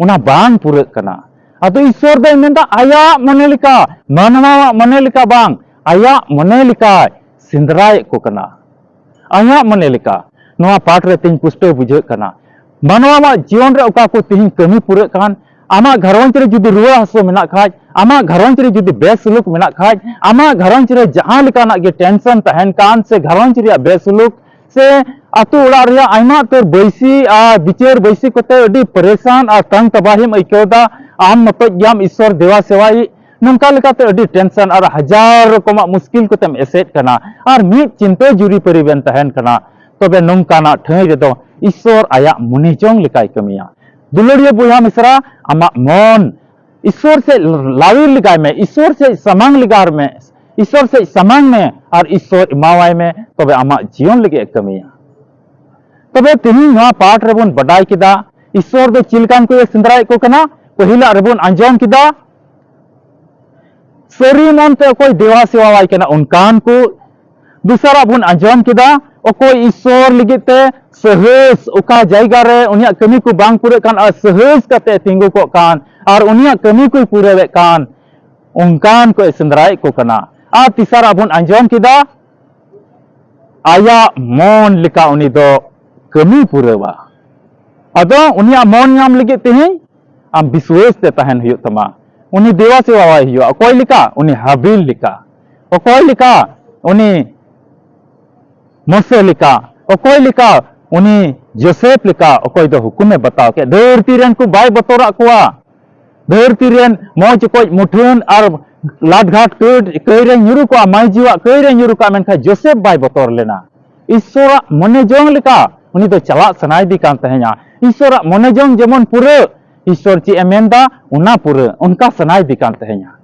ᱚᱱᱟ ᱵᱟᱝ ᱯᱩᱨᱟᱹᱜ ᱠᱟᱱᱟ᱾ ᱟᱫᱚ ᱤᱥᱥᱚᱨ ᱫᱚᱭ ᱢᱮᱱᱫᱟ ᱟᱭᱟᱜ ᱢᱚᱱᱮ ᱞᱮᱠᱟ, ᱢᱟᱱᱣᱟᱣᱟᱜ ᱢᱚᱱᱮ ᱞᱮᱠᱟ ᱵᱟᱝ, ᱟᱭᱟᱜ ᱢᱚᱱᱮ ᱞᱮᱠᱟᱭ ᱥᱮᱸᱫᱽᱨᱟᱭᱮᱫ ᱠᱚ ᱠᱟᱱᱟ᱾ ᱟᱭᱟᱜ ᱢᱚᱱᱮ ᱞᱮᱠᱟ᱾ ᱱᱚᱣᱟ ᱯᱟᱴ ᱨᱮ ᱛᱮᱦᱮᱧ ᱯᱩᱥᱴᱟᱹᱣ ᱵᱩᱡᱷᱟᱹᱜ ᱠᱟᱱᱟ, ᱢᱟᱱᱣᱟᱣᱟᱜ ᱡᱤᱭᱚᱱ ᱨᱮ ᱚᱠᱟ ᱠᱚ ᱛᱮᱦᱮᱧ ᱠᱟᱹᱢᱤ ᱯᱩᱨᱟᱹᱜ ᱠᱟᱱ, ᱟᱢᱟᱜ ᱜᱷᱟᱨᱚᱸᱡᱽ ᱨᱮ ᱡᱩᱫᱤ ᱨᱩᱣᱟᱹ ᱦᱟᱹᱥᱩ ᱢᱮᱱᱟᱜ ᱠᱷᱟᱡ, ᱟᱢᱟᱜ ᱜᱷᱟᱨᱚᱸᱡᱽ ᱨᱮ ᱡᱩᱫᱤ ᱵᱮᱥᱩᱞᱩᱠ ᱢᱮᱱᱟᱜ ᱠᱷᱟᱡ, ᱟᱢᱟᱜ ᱜᱷᱟᱨᱚᱸᱡᱽ ᱨᱮ ᱡᱟᱦᱟᱸ ᱞᱮᱠᱟᱱᱟᱜ ᱜᱮ ᱴᱮᱱᱥᱚᱱ ᱛᱟᱦᱮᱱ ᱠᱟᱱ ᱥᱮ ᱜᱷᱟᱨᱚᱸᱡᱽ ᱨᱮᱭᱟᱜ ᱵᱮᱥᱩᱞᱩᱠ ᱥᱮ ᱟᱛᱳ ᱚᱲᱟᱜ ᱨᱮᱭᱟᱜ ᱟᱭᱢᱟ ᱩᱛᱟᱹᱨ ᱵᱟᱹᱭᱥᱤ ᱟᱨ ᱵᱤᱪᱟᱹᱨ ᱵᱟᱹᱭᱥᱤ ᱠᱚᱛᱮ ᱟᱹᱰᱤ ᱯᱟᱨᱮᱥᱟᱱ ᱟᱨ ᱛᱟᱝ ᱛᱟᱵᱟᱦᱤᱢ ᱟᱹᱭᱠᱟᱹᱣ ᱮᱫᱟ, ᱟᱢ ᱢᱚᱛᱚᱡ ᱜᱮᱭᱟᱢ ᱤᱥᱥᱚᱨ ᱫᱮᱣᱟ ᱥᱮᱣᱟᱭᱤᱡ, ᱱᱚᱝᱠᱟ ᱞᱮᱠᱟᱛᱮ ᱟᱹᱰᱤ ᱴᱮᱱᱥᱚᱱ ᱟᱨ ᱦᱟᱡᱟᱨ ᱨᱚᱠᱚᱢᱟᱜ ᱢᱩᱥᱠᱤᱞ ᱠᱚᱛᱮᱢ ᱮᱥᱮᱫ ᱠᱟᱱᱟ ᱟᱨ ᱢᱤᱫ ᱪᱤᱱᱛᱟᱹ ᱡᱩᱨᱤ ᱯᱟᱹᱨᱤ ᱵᱮᱱ ᱛᱟᱦᱮᱱ ᱠᱟᱱᱟ, ᱛᱚᱵᱮ ᱱᱚᱝᱠᱟᱱᱟᱜ ᱴᱷᱟᱹᱭ ᱨᱮᱫᱚ ᱤᱥᱥᱚᱨ ᱟᱭᱟᱜ ᱢᱚᱱᱮ ᱡᱚᱝ ᱞᱮᱠᱟᱭ ᱠᱟᱹᱢᱤᱭᱟ᱾ ᱫᱩᱞᱟᱹᱲᱤᱭᱟᱹ ᱵᱚᱭᱦᱟ ᱢᱤᱥᱨᱟ, ᱟᱢᱟᱜ ᱢᱚᱱ ᱤᱥᱥᱚᱨ ᱥᱮᱫ ᱞᱟᱣᱤᱨ ᱞᱮᱜᱟᱭ ᱢᱮ, ᱤᱥᱥᱚᱨ ᱥᱮᱫ ᱥᱟᱢᱟᱝ ᱞᱮᱜᱟᱨ ᱢᱮ, ᱤᱥᱥᱚᱨ ᱥᱮᱫ ᱥᱟᱢᱟᱝ ᱢᱮ ᱟᱨ ᱤᱥᱥᱚᱨ ᱮᱢᱟᱣᱟᱭ ᱢᱮ, ᱛᱚᱵᱮ ᱟᱢᱟᱜ ᱡᱤᱭᱚᱱ ᱞᱟᱹᱜᱤᱫ ᱮ ᱠᱟᱹᱢᱤᱭᱟ᱾ ᱛᱚᱵᱮ ᱛᱮᱦᱮᱧ ᱱᱚᱣᱟ ᱯᱟᱴ ᱨᱮᱵᱚᱱ ᱵᱟᱰᱟᱭ ᱠᱮᱫᱟ ᱤᱥᱥᱚᱨ ᱫᱚ ᱪᱮᱫ ᱞᱮᱠᱟᱱ ᱠᱚᱭ ᱥᱮᱸᱫᱽᱨᱟᱭᱮᱫ ᱠᱚ ᱠᱟᱱᱟ᱾ ᱯᱟᱹᱦᱤᱞᱟᱜ ᱨᱮᱵᱚᱱ ᱟᱸᱡᱚᱢ ᱠᱮᱫᱟ ᱥᱟᱹᱨᱤ ᱢᱚᱱᱛᱮ ᱚᱠᱚᱭ ᱫᱮᱣᱟ ᱥᱮᱣᱟᱣᱟᱭ ᱠᱟᱱᱟ ᱚᱱᱠᱟᱱ ᱠᱚ᱾ ᱫᱚᱥᱟᱨᱟᱜ ᱵᱚᱱ ᱟᱸᱡᱚᱢ ᱠᱮᱫᱟ ᱚᱠᱚᱭ ᱤᱥᱥᱚᱨ ᱞᱟᱹᱜᱤᱫ ᱛᱮ ᱥᱟᱦᱟᱹᱥ, ᱚᱠᱟ ᱡᱟᱭᱜᱟ ᱨᱮ ᱩᱱᱤᱭᱟᱜ ᱠᱟᱹᱢᱤ ᱠᱚ ᱵᱟᱝ ᱯᱩᱨᱟᱹᱜ ᱠᱟᱱ ᱟᱨ ᱥᱟᱦᱟᱹᱥ ᱠᱟᱛᱮ ᱛᱤᱸᱜᱩ ᱠᱚᱜ ᱠᱟᱱ ᱟᱨ ᱩᱱᱤᱭᱟᱜ ᱠᱟᱹᱢᱤ ᱠᱚᱭ ᱯᱩᱨᱟᱹᱣᱮᱫ ᱠᱟᱱ, ᱚᱱᱠᱟᱱ ᱠᱚᱭ ᱥᱮᱸᱫᱽᱨᱟᱭᱮᱫ ᱠᱚ ᱠᱟᱱᱟ᱾ ᱟᱨ ᱛᱮᱥᱟᱨᱟᱜ ᱵᱚᱱ ᱟᱸᱡᱚᱢ ᱠᱮᱫᱟ ᱟᱭᱟᱜ ᱢᱚᱱ ᱞᱮᱠᱟ ᱩᱱᱤ ᱫᱚ ᱠᱟᱹᱢᱤ ᱯᱩᱨᱟᱹᱣᱟ᱾ ᱟᱫᱚ ᱩᱱᱤᱭᱟᱜ ᱢᱚᱱ ᱧᱟᱢ ᱞᱟᱹᱜᱤᱫ ᱛᱮᱦᱮᱧ ᱟᱢ ᱵᱤᱥᱣᱟᱹᱥ ᱛᱮ ᱛᱟᱦᱮᱱ ᱦᱩᱭᱩᱜ ᱛᱟᱢᱟ᱾ ᱩᱱᱤ ᱫᱮᱣᱟ ᱥᱮᱣᱟᱣᱟᱭ ᱦᱩᱭᱩᱜᱼᱟ᱾ ᱚᱠᱚᱭ ᱞᱮᱠᱟ? ᱩᱱᱤ ᱦᱟᱵᱤᱞ ᱞᱮᱠᱟ᱾ ᱚᱠᱚᱭ ᱞᱮᱠᱟ? ᱩᱱᱤ ᱢᱚᱥᱮ ᱞᱮᱠᱟ᱾ ᱚᱠᱚᱭ ᱞᱮᱠᱟ? ᱩᱱᱤ ᱡᱳᱥᱮᱯ ᱞᱮᱠᱟ, ᱚᱠᱚᱭ ᱫᱚ ᱦᱩᱠᱩᱢᱮ ᱵᱟᱛᱟᱣ ᱠᱮᱫ᱾ ᱫᱷᱟᱹᱨᱛᱤ ᱨᱮᱱ ᱠᱚ ᱵᱟᱭ ᱵᱚᱛᱚᱨᱟᱜ ᱠᱚᱣᱟ᱾ ᱫᱷᱟᱹᱨᱛᱤ ᱨᱮᱱ ᱢᱚᱡᱽ ᱚᱠᱚᱡ ᱢᱩᱴᱷᱟᱹᱱ ᱟᱨ ᱞᱟᱴᱜᱷᱟᱴ ᱠᱟᱹᱭ ᱨᱮ ᱧᱩᱨᱩ ᱠᱚᱜᱼᱟ, ᱢᱟᱹᱭᱡᱤᱣᱟᱜ ᱠᱟᱹᱭ ᱨᱮ ᱧᱩᱨᱩ ᱠᱚᱜᱼᱟ, ᱢᱮᱱᱠᱷᱟᱱ ᱡᱳᱥᱮᱯ ᱵᱟᱭ ᱵᱚᱛᱚᱨ ᱞᱮᱱᱟ᱾ ᱤᱥᱥᱚᱨᱟᱜ ᱢᱚᱱᱮ ᱡᱚᱝ ᱞᱮᱠᱟ ᱩᱱᱤ ᱫᱚ ᱪᱟᱞᱟᱜ ᱥᱟᱱᱟᱭᱮᱫᱮ ᱠᱟᱱ ᱛᱟᱦᱮᱸᱱᱟ᱾ ᱤᱥᱥᱚᱨᱟᱜ ᱢᱚᱱᱮ ᱡᱚᱝ ᱡᱮᱢᱚᱱ ᱯᱩᱨᱟᱹ, ᱤᱥᱥᱚᱨ ᱪᱮᱫ ᱮ ᱢᱮᱱᱫᱟ ᱚᱱᱟ ᱯᱩᱨᱟᱹ ᱚᱱᱠᱟ ᱥᱟᱱᱟᱭᱮᱫᱮ ᱠᱟᱱ ᱛᱟᱦᱮᱸᱱᱟ᱾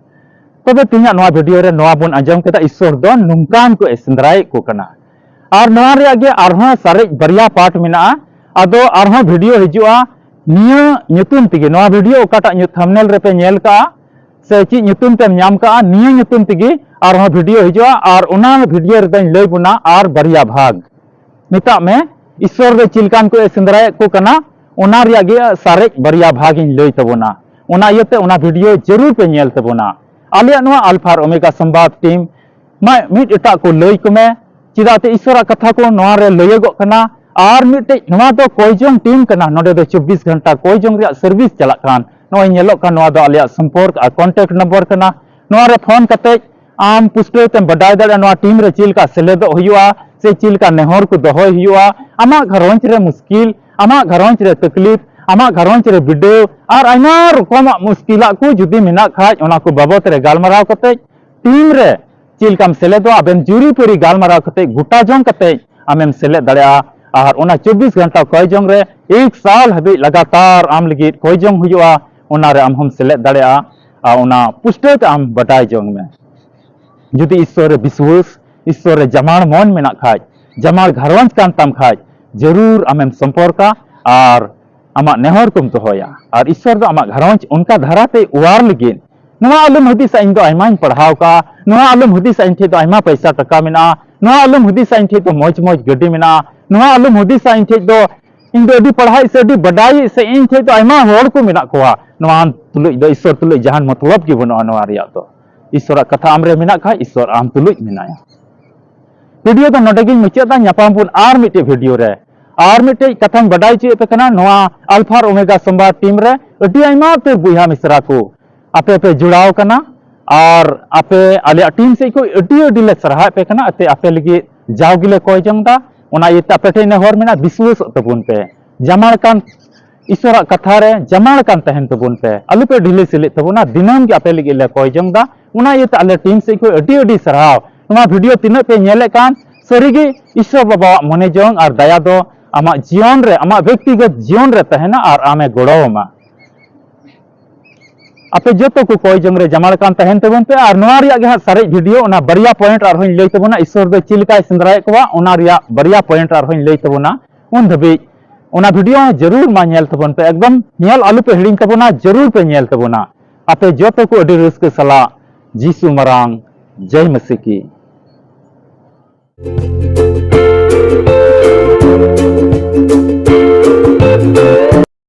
ᱛᱚᱵᱮ ᱛᱮᱦᱮᱧᱟᱜ ᱱᱚᱣᱟ ᱵᱷᱤᱰᱤᱭᱳ ᱨᱮ ᱱᱚᱣᱟ ᱵᱚᱱ ᱟᱸᱡᱚᱢ ᱠᱮᱫᱟ, ᱤᱥᱥᱚᱨ ᱫᱚ ᱱᱚᱝᱠᱟᱱ ᱠᱚ ᱥᱮᱸᱫᱽᱨᱟᱭᱮᱫ ᱠᱚ ᱠᱟᱱᱟ᱾ ᱟᱨ ᱱᱚᱣᱟ ᱨᱮᱭᱟᱜ ᱜᱮ ᱟᱨᱦᱚᱸ ᱥᱟᱨᱮᱡ ᱵᱟᱨᱭᱟ ᱯᱟᱨᱴ ᱢᱮᱱᱟᱜᱼᱟ᱾ ᱟᱫᱚ ᱟᱨᱦᱚᱸ ᱵᱷᱤᱰᱤᱭᱳ ᱦᱤᱡᱩᱜᱼᱟ ᱱᱤᱭᱟᱹ ᱧᱩᱛᱩᱢ ᱛᱮᱜᱮ, ᱱᱚᱣᱟ ᱵᱷᱤᱰᱤᱭᱳ ᱚᱠᱟᱴᱟᱜ ᱧᱩ-, ᱛᱷᱟᱢᱵᱽᱱᱮᱞ ᱨᱮᱯᱮ ᱧᱮᱞ ᱠᱟᱜᱼᱟ ᱥᱮ ᱪᱮᱫ ᱧᱩᱛᱩᱢ ᱛᱮᱢ ᱧᱟᱢ ᱠᱟᱜᱼᱟ, ᱱᱤᱭᱟᱹ ᱧᱩᱛᱩᱢ ᱛᱮᱜᱮ ᱟᱨᱦᱚᱸ ᱵᱷᱤᱰᱤᱭᱳ ᱦᱤᱡᱩᱜᱼᱟ᱾ ᱟᱨ ᱚᱱᱟ ᱵᱷᱤᱰᱤᱭᱳ ᱨᱮᱫᱚᱧ ᱞᱟᱹᱭ ᱵᱚᱱᱟ ᱟᱨ ᱵᱟᱨᱭᱟ ᱵᱷᱟᱜᱽ᱾ ᱢᱮᱛᱟᱜ ᱢᱮ, ᱤᱥᱥᱚᱨ ᱫᱚ ᱪᱮᱫ ᱞᱮᱠᱟᱱ ᱠᱚ ᱥᱮᱸᱫᱽᱨᱟᱭᱮᱫ ᱠᱚ ᱠᱟᱱᱟ, ᱚᱱᱟ ᱨᱮᱭᱟᱜ ᱜᱮ ᱥᱟᱨᱮᱡ ᱵᱟᱨᱭᱟ ᱵᱷᱟᱜᱽ ᱤᱧ ᱞᱟᱹᱭ ᱛᱟᱵᱚᱱᱟ᱾ ᱚᱱᱟ ᱤᱭᱟᱹᱛᱮ ᱚᱱᱟ video ᱡᱟᱹᱨᱩᱲ ᱯᱮ ᱧᱮᱞ ᱛᱟᱵᱚᱱᱟ᱾ ᱟᱞᱮᱭᱟᱜ ᱱᱚᱣᱟ Alpha ᱟᱨ Omega ᱥᱚᱢᱵᱟᱫ team ᱢᱟ ᱢᱤᱫ ᱮᱴᱟᱜ ᱠᱚ ᱞᱟᱹᱭ ᱠᱚᱢᱮ, ᱪᱮᱫᱟᱜ ᱛᱮ ᱤᱥᱚᱨᱟᱜ ᱠᱟᱛᱷᱟ ᱠᱚ ᱱᱚᱣᱟ ᱨᱮ ᱞᱟᱹᱭᱟᱹᱜᱚᱜ ᱠᱟᱱᱟ᱾ ᱟᱨ ᱢᱤᱫᱴᱮᱡ ᱱᱚᱣᱟ ᱫᱚ ᱠᱚᱭ ᱡᱚᱝ team ᱠᱟᱱᱟ, ᱱᱚᱰᱮ ᱫᱚ ᱪᱚᱵᱵᱤᱥ ᱜᱷᱚᱱᱴᱟ ᱠᱚᱭ ᱡᱚᱝ ᱨᱮᱭᱟᱜ service ᱪᱟᱞᱟᱜ ᱠᱟᱱ᱾ ᱱᱚᱜᱼᱚᱭ ᱧᱮᱞᱚᱜ ᱠᱟᱱ ᱱᱚᱣᱟ ᱫᱚ ᱟᱞᱮᱭᱟᱜ ᱥᱚᱢᱯᱚᱨᱠ ᱟᱨ contact number ᱠᱟᱱᱟ᱾ ᱱᱚᱣᱟ ᱨᱮ phone ᱠᱟᱛᱮ ᱟᱢ ᱯᱩᱥᱴᱟᱹᱣ ᱛᱮᱢ ᱵᱟᱰᱟᱭ ᱫᱟᱲᱮᱭᱟᱜᱼᱟ ᱱᱚᱣᱟ team ᱨᱮ ᱪᱮᱫ ᱞᱮᱠᱟ ᱥᱮᱞᱮᱫᱚᱜ ᱦᱩᱭᱩᱜᱼᱟ ᱥᱮ ᱪᱮᱫ ᱞᱮᱠᱟ ᱱᱮᱦᱚᱨ ᱠᱚ ᱫᱚᱦᱚᱭ ᱦᱩᱭᱩᱜᱼᱟ᱾ ᱟᱢᱟᱜ ᱜᱷᱟᱨᱚᱸᱡᱽ ᱨᱮ ᱢᱩᱥᱠᱤᱞ, ᱟᱢᱟᱜ ᱜᱷᱟᱨᱚᱸᱡᱽ ᱨᱮ ᱛᱟᱠᱞᱤᱯ, ᱟᱢᱟᱜ ᱜᱷᱟᱨᱚᱸᱡᱽ ᱨᱮ ᱵᱤᱰᱟᱹᱣ ᱟᱨ ᱟᱭᱢᱟ ᱨᱚᱠᱚᱢᱟᱜ ᱢᱩᱥᱠᱤᱞᱟᱜ ᱠᱚ ᱡᱩᱫᱤ ᱢᱮᱱᱟᱜ ᱠᱷᱟᱡ, ᱚᱱᱟ ᱠᱚ ᱵᱟᱵᱚᱛ ᱨᱮ ᱜᱟᱞᱢᱟᱨᱟᱣ ᱠᱟᱛᱮ team ᱨᱮ ᱪᱮᱫ ᱞᱮᱠᱟᱢ ᱥᱮᱞᱮᱫᱚᱜᱼᱟ, ᱟᱵᱮᱱ ᱡᱩᱨᱤᱯᱟᱹᱨᱤ ᱜᱟᱞᱢᱟᱨᱟᱣ ᱠᱟᱛᱮ ᱜᱚᱴᱟ ᱡᱚᱝ ᱠᱟᱛᱮ ᱟᱢᱮᱢ ᱥᱮᱞᱮᱫ ᱫᱟᱲᱮᱭᱟᱜᱼᱟ᱾ ᱟᱨ ᱚᱱᱟ ᱪᱚᱵᱵᱤᱥ ᱜᱷᱚᱱᱴᱟ ᱠᱚᱭ ᱡᱚᱝ ᱨᱮ ᱮᱠ ᱥᱟᱞ ᱦᱟᱹᱵᱤᱡ ᱞᱟᱜᱟᱛᱟᱨ ᱟᱢ ᱞᱟᱹᱜᱤᱫ ᱠᱚᱭ ᱡᱚᱝ ᱦᱩᱭᱩᱜᱼᱟ, ᱚᱱᱟ ᱨᱮ ᱟᱢ ᱦᱚᱸᱢ ᱥᱮᱞᱮᱫ ᱫᱟᱲᱮᱭᱟᱜᱼᱟ᱾ ᱟᱨ ᱚᱱᱟ ᱯᱩᱥᱴᱟᱹᱣ ᱛᱮ ᱟᱢ ᱵᱟᱰᱟᱭ ᱡᱚᱝ ᱢᱮ᱾ ᱡᱩᱫᱤ ᱤᱥᱥᱚᱨ ᱨᱮ ᱵᱤᱥᱣᱟᱹᱥ, ᱤᱥᱥᱚᱨ ᱨᱮ ᱡᱟᱢᱟᱲ ᱢᱚᱱ ᱢᱮᱱᱟᱜ ᱠᱷᱟᱡ, ᱡᱟᱢᱟᱲ ᱜᱷᱟᱨᱚᱸᱡᱽ ᱠᱟᱱ ᱛᱟᱢ ᱠᱷᱟᱡ, ᱡᱟᱹᱨᱩᱲ ᱟᱢᱮᱢ ᱥᱚᱢᱯᱚᱨᱠᱟ ᱟᱨ ᱟᱢᱟᱜ ᱱᱮᱦᱚᱨ ᱠᱚᱢ ᱫᱚᱦᱚᱭᱟ᱾ ᱟᱨ ᱤᱥᱥᱚᱨ ᱫᱚ ᱟᱢᱟᱜ ᱜᱷᱟᱨᱚᱸᱡᱽ ᱚᱱᱠᱟ ᱫᱷᱟᱨᱟᱛᱮ ᱚᱣᱟᱨ ᱞᱟᱹᱜᱤᱫ, ᱱᱚᱣᱟ ᱟᱞᱚᱢ ᱦᱩᱫᱤᱥᱟ ᱤᱧ ᱫᱚ ᱟᱭᱢᱟᱧ ᱯᱟᱲᱦᱟᱣ ᱠᱟᱜᱼᱟ, ᱱᱚᱣᱟ ᱟᱞᱚᱢ ᱦᱩᱫᱤᱥᱟ ᱤᱧ ᱴᱷᱮᱡ ᱫᱚ ᱟᱭᱢᱟ ᱯᱚᱭᱥᱟ ᱴᱟᱠᱟ ᱢᱮᱱᱟᱜᱼᱟ, ᱱᱚᱣᱟ ᱟᱞᱚᱢ ᱦᱩᱫᱤᱥᱟ ᱤᱧ ᱴᱷᱮᱡ ᱫᱚ ᱢᱚᱡᱽ ᱢᱚᱡᱽ ᱜᱟᱹᱰᱤ ᱢᱮᱱᱟᱜᱼᱟ, ᱱᱚᱣᱟ ᱟᱞᱚᱢ ᱦᱩᱫᱤᱥᱟ ᱤᱧ ᱴᱷᱮᱡ ᱫᱚ ᱤᱧ ᱫᱚ ᱟᱹᱰᱤ ᱯᱟᱲᱦᱟᱜ ᱥᱮ ᱟᱹᱰᱤ ᱵᱟᱰᱟᱭ ᱥᱮ ᱤᱧ ᱴᱷᱮᱡ ᱫᱚ ᱟᱭᱢᱟ ᱦᱚᱲ ᱠᱚ ᱢᱮᱱᱟᱜ ᱠᱚᱣᱟ᱾ ᱱᱚᱣᱟ ᱛᱩᱞᱩᱡ ᱫᱚ ᱤᱥᱥᱚᱨ ᱛᱩᱞᱩᱡ ᱡᱟᱦᱟᱱ ᱢᱚᱛᱞᱚᱵ ᱜᱮ ᱵᱟᱹᱱᱩᱜᱼᱟ ᱱᱚᱣᱟ ᱨᱮᱭᱟᱜ ᱫᱚ᱾ ᱤᱥᱥᱚᱨᱟᱜ ᱠᱟᱛᱷᱟ ᱟᱢ ᱨᱮ ᱢᱮᱱᱟᱜ ᱠᱷᱟᱡ, ᱤᱥᱥᱚᱨ ᱟᱢ ᱛᱩᱞᱩᱡ ᱢᱮᱱᱟᱭᱟ᱾ Video ᱫᱚ ᱱᱚᱰᱮ ᱜᱤᱧ ᱢᱩᱪᱟᱹᱫ ᱫᱟ᱾ ᱧᱟᱯᱟᱢ ᱵᱚᱱ ᱟᱨ ᱢᱤᱫᱴᱮᱡ video ᱨᱮ᱾ ᱟᱨ ᱢᱤᱫᱴᱮᱡ ᱠᱟᱛᱷᱟᱧ ᱵᱟᱰᱟᱭ ᱦᱚᱪᱚᱭᱮᱫ ᱯᱮ ᱠᱟᱱᱟ, ᱱᱚᱣᱟ Alpha ᱟᱨ Omega ᱥᱚᱢᱵᱟᱫ team ᱨᱮ ᱟᱹᱰᱤ ᱟᱭᱢᱟ ᱩᱛᱟᱹᱨ ᱵᱚᱭᱦᱟ ᱢᱤᱥᱨᱟ ᱠᱚ ᱟᱯᱮ ᱯᱮ ᱡᱚᱲᱟᱣ ᱠᱟᱱᱟ᱾ ᱟᱨ ᱟᱯᱮ ᱟᱞᱮᱭᱟᱜ team ᱥᱮᱫ ᱠᱷᱚᱱ ᱟᱹᱰᱤ ᱟᱹᱰᱤ ᱞᱮ ᱥᱟᱨᱦᱟᱣᱮᱫ ᱯᱮ ᱠᱟᱱᱟ᱾ ᱟᱛᱮ ᱟᱯᱮ ᱞᱟᱹᱜᱤᱫ ᱡᱟᱣ ᱜᱮᱞᱮ ᱠᱚᱭ ᱡᱚᱝ ᱫᱟ᱾ ᱚᱱᱟ ᱤᱭᱟᱹᱛᱮ ᱟᱯᱮ ᱴᱷᱮᱱ ᱱᱮᱦᱚᱨ ᱢᱮᱱᱟᱜᱼᱟ, ᱵᱤᱥᱣᱟᱹᱥᱚᱜ ᱛᱟᱵᱚᱱ ᱯᱮ᱾ ᱡᱟᱢᱟᱲ ᱠᱟᱱ ᱤᱥᱚᱨᱟᱜ ᱠᱟᱛᱷᱟ ᱨᱮ ᱡᱟᱢᱟᱲ ᱠᱟᱱ ᱛᱟᱦᱮᱱ ᱛᱟᱵᱚᱱ ᱯᱮ, ᱟᱞᱚ ᱯᱮ ᱰᱷᱤᱞᱟᱹ ᱥᱤᱞᱤᱜ ᱛᱟᱵᱚᱱᱟ᱾ ᱫᱤᱱᱟᱹᱢ ᱜᱮ ᱟᱯᱮ ᱞᱟᱹᱜᱤᱫ ᱞᱮ ᱠᱚᱭ ᱡᱚᱝ ᱫᱟ᱾ ᱚᱱᱟ ᱤᱭᱟᱹᱛᱮ ᱟᱞᱮ team ᱥᱮᱫ ᱠᱷᱚᱱ ᱟᱹᱰᱤ ᱟᱹᱰᱤ ᱥᱟᱨᱦᱟᱣ᱾ ᱱᱚᱣᱟ video ᱛᱤᱱᱟᱹᱜ ᱯᱮ ᱧᱮᱞᱮᱫ ᱠᱟᱱ, ᱥᱟᱹᱨᱤᱜᱮ ᱤᱥᱚᱨ ᱵᱟᱵᱟᱣᱟᱜ ᱢᱚᱱᱮ ᱡᱚᱝ ᱟᱨ ᱫᱟᱭᱟ ᱫᱚ ᱟᱢᱟᱜ ᱡᱤᱭᱚᱱ ᱨᱮ, ᱟᱢᱟᱜ ᱵᱮᱠᱛᱤᱜᱚᱛ ᱡᱤᱭᱚᱱ ᱨᱮ ᱛᱟᱦᱮᱱᱟ ᱟᱨ ᱟᱢᱮ ᱜᱚᱲᱚ ᱟᱢᱟ᱾ ᱟᱯᱮ ᱡᱚᱛᱚ ᱠᱚ ᱠᱚᱭ ᱡᱚᱝ ᱨᱮ ᱡᱟᱢᱟᱲ ᱠᱟᱱ ᱛᱟᱦᱮᱱ ᱛᱟᱵᱚᱱ ᱯᱮ᱾ ᱟᱨ ᱱᱚᱣᱟ ᱨᱮᱭᱟᱜ ᱜᱮ ᱦᱟᱸᱜ ᱥᱟᱨᱮᱡ video, ᱚᱱᱟ ᱵᱟᱨᱭᱟ point ᱟᱨᱦᱚᱸᱧ ᱞᱟᱹᱭ ᱛᱟᱵᱚᱱᱟ, ᱤᱥᱚᱨ ᱫᱚ ᱪᱮᱫ ᱞᱮᱠᱟᱭ ᱥᱮᱸᱫᱽᱨᱟᱭᱮᱫ ᱠᱚᱣᱟ, ᱚᱱᱟ ᱨᱮᱭᱟᱜ ᱵᱟᱨᱭᱟ point ᱟᱨᱦᱚᱸᱧ ᱞᱟᱹᱭ ᱛᱟᱵᱚᱱᱟ᱾ ᱩᱱ ᱫᱷᱟᱹᱵᱤᱡ ᱚᱱᱟ video ᱦᱚᱸ ᱡᱟᱹᱨᱩᱲ ᱢᱟ ᱧᱮᱞ ᱛᱟᱵᱚᱱ ᱯᱮ, ᱮᱠᱫᱚᱢ ᱧᱮᱞ ᱟᱞᱚ ᱯᱮ ᱦᱤᱲᱤᱧ ᱛᱟᱵᱚᱱᱟ, ᱡᱟᱹᱨᱩᱲ ᱯᱮ ᱧᱮᱞ ᱛᱟᱵᱚᱱᱟ᱾ ᱟᱯᱮ ᱡᱚᱛᱚ ᱠᱚ ᱟᱹᱰᱤ ᱨᱟᱹᱥᱠᱟᱹ ᱥᱟᱞᱟᱜ ᱡᱤᱥᱩ ᱢᱟᱨᱟᱝ ᱡᱟᱭ ᱢᱟᱹᱥᱤ ᱠᱤ᱾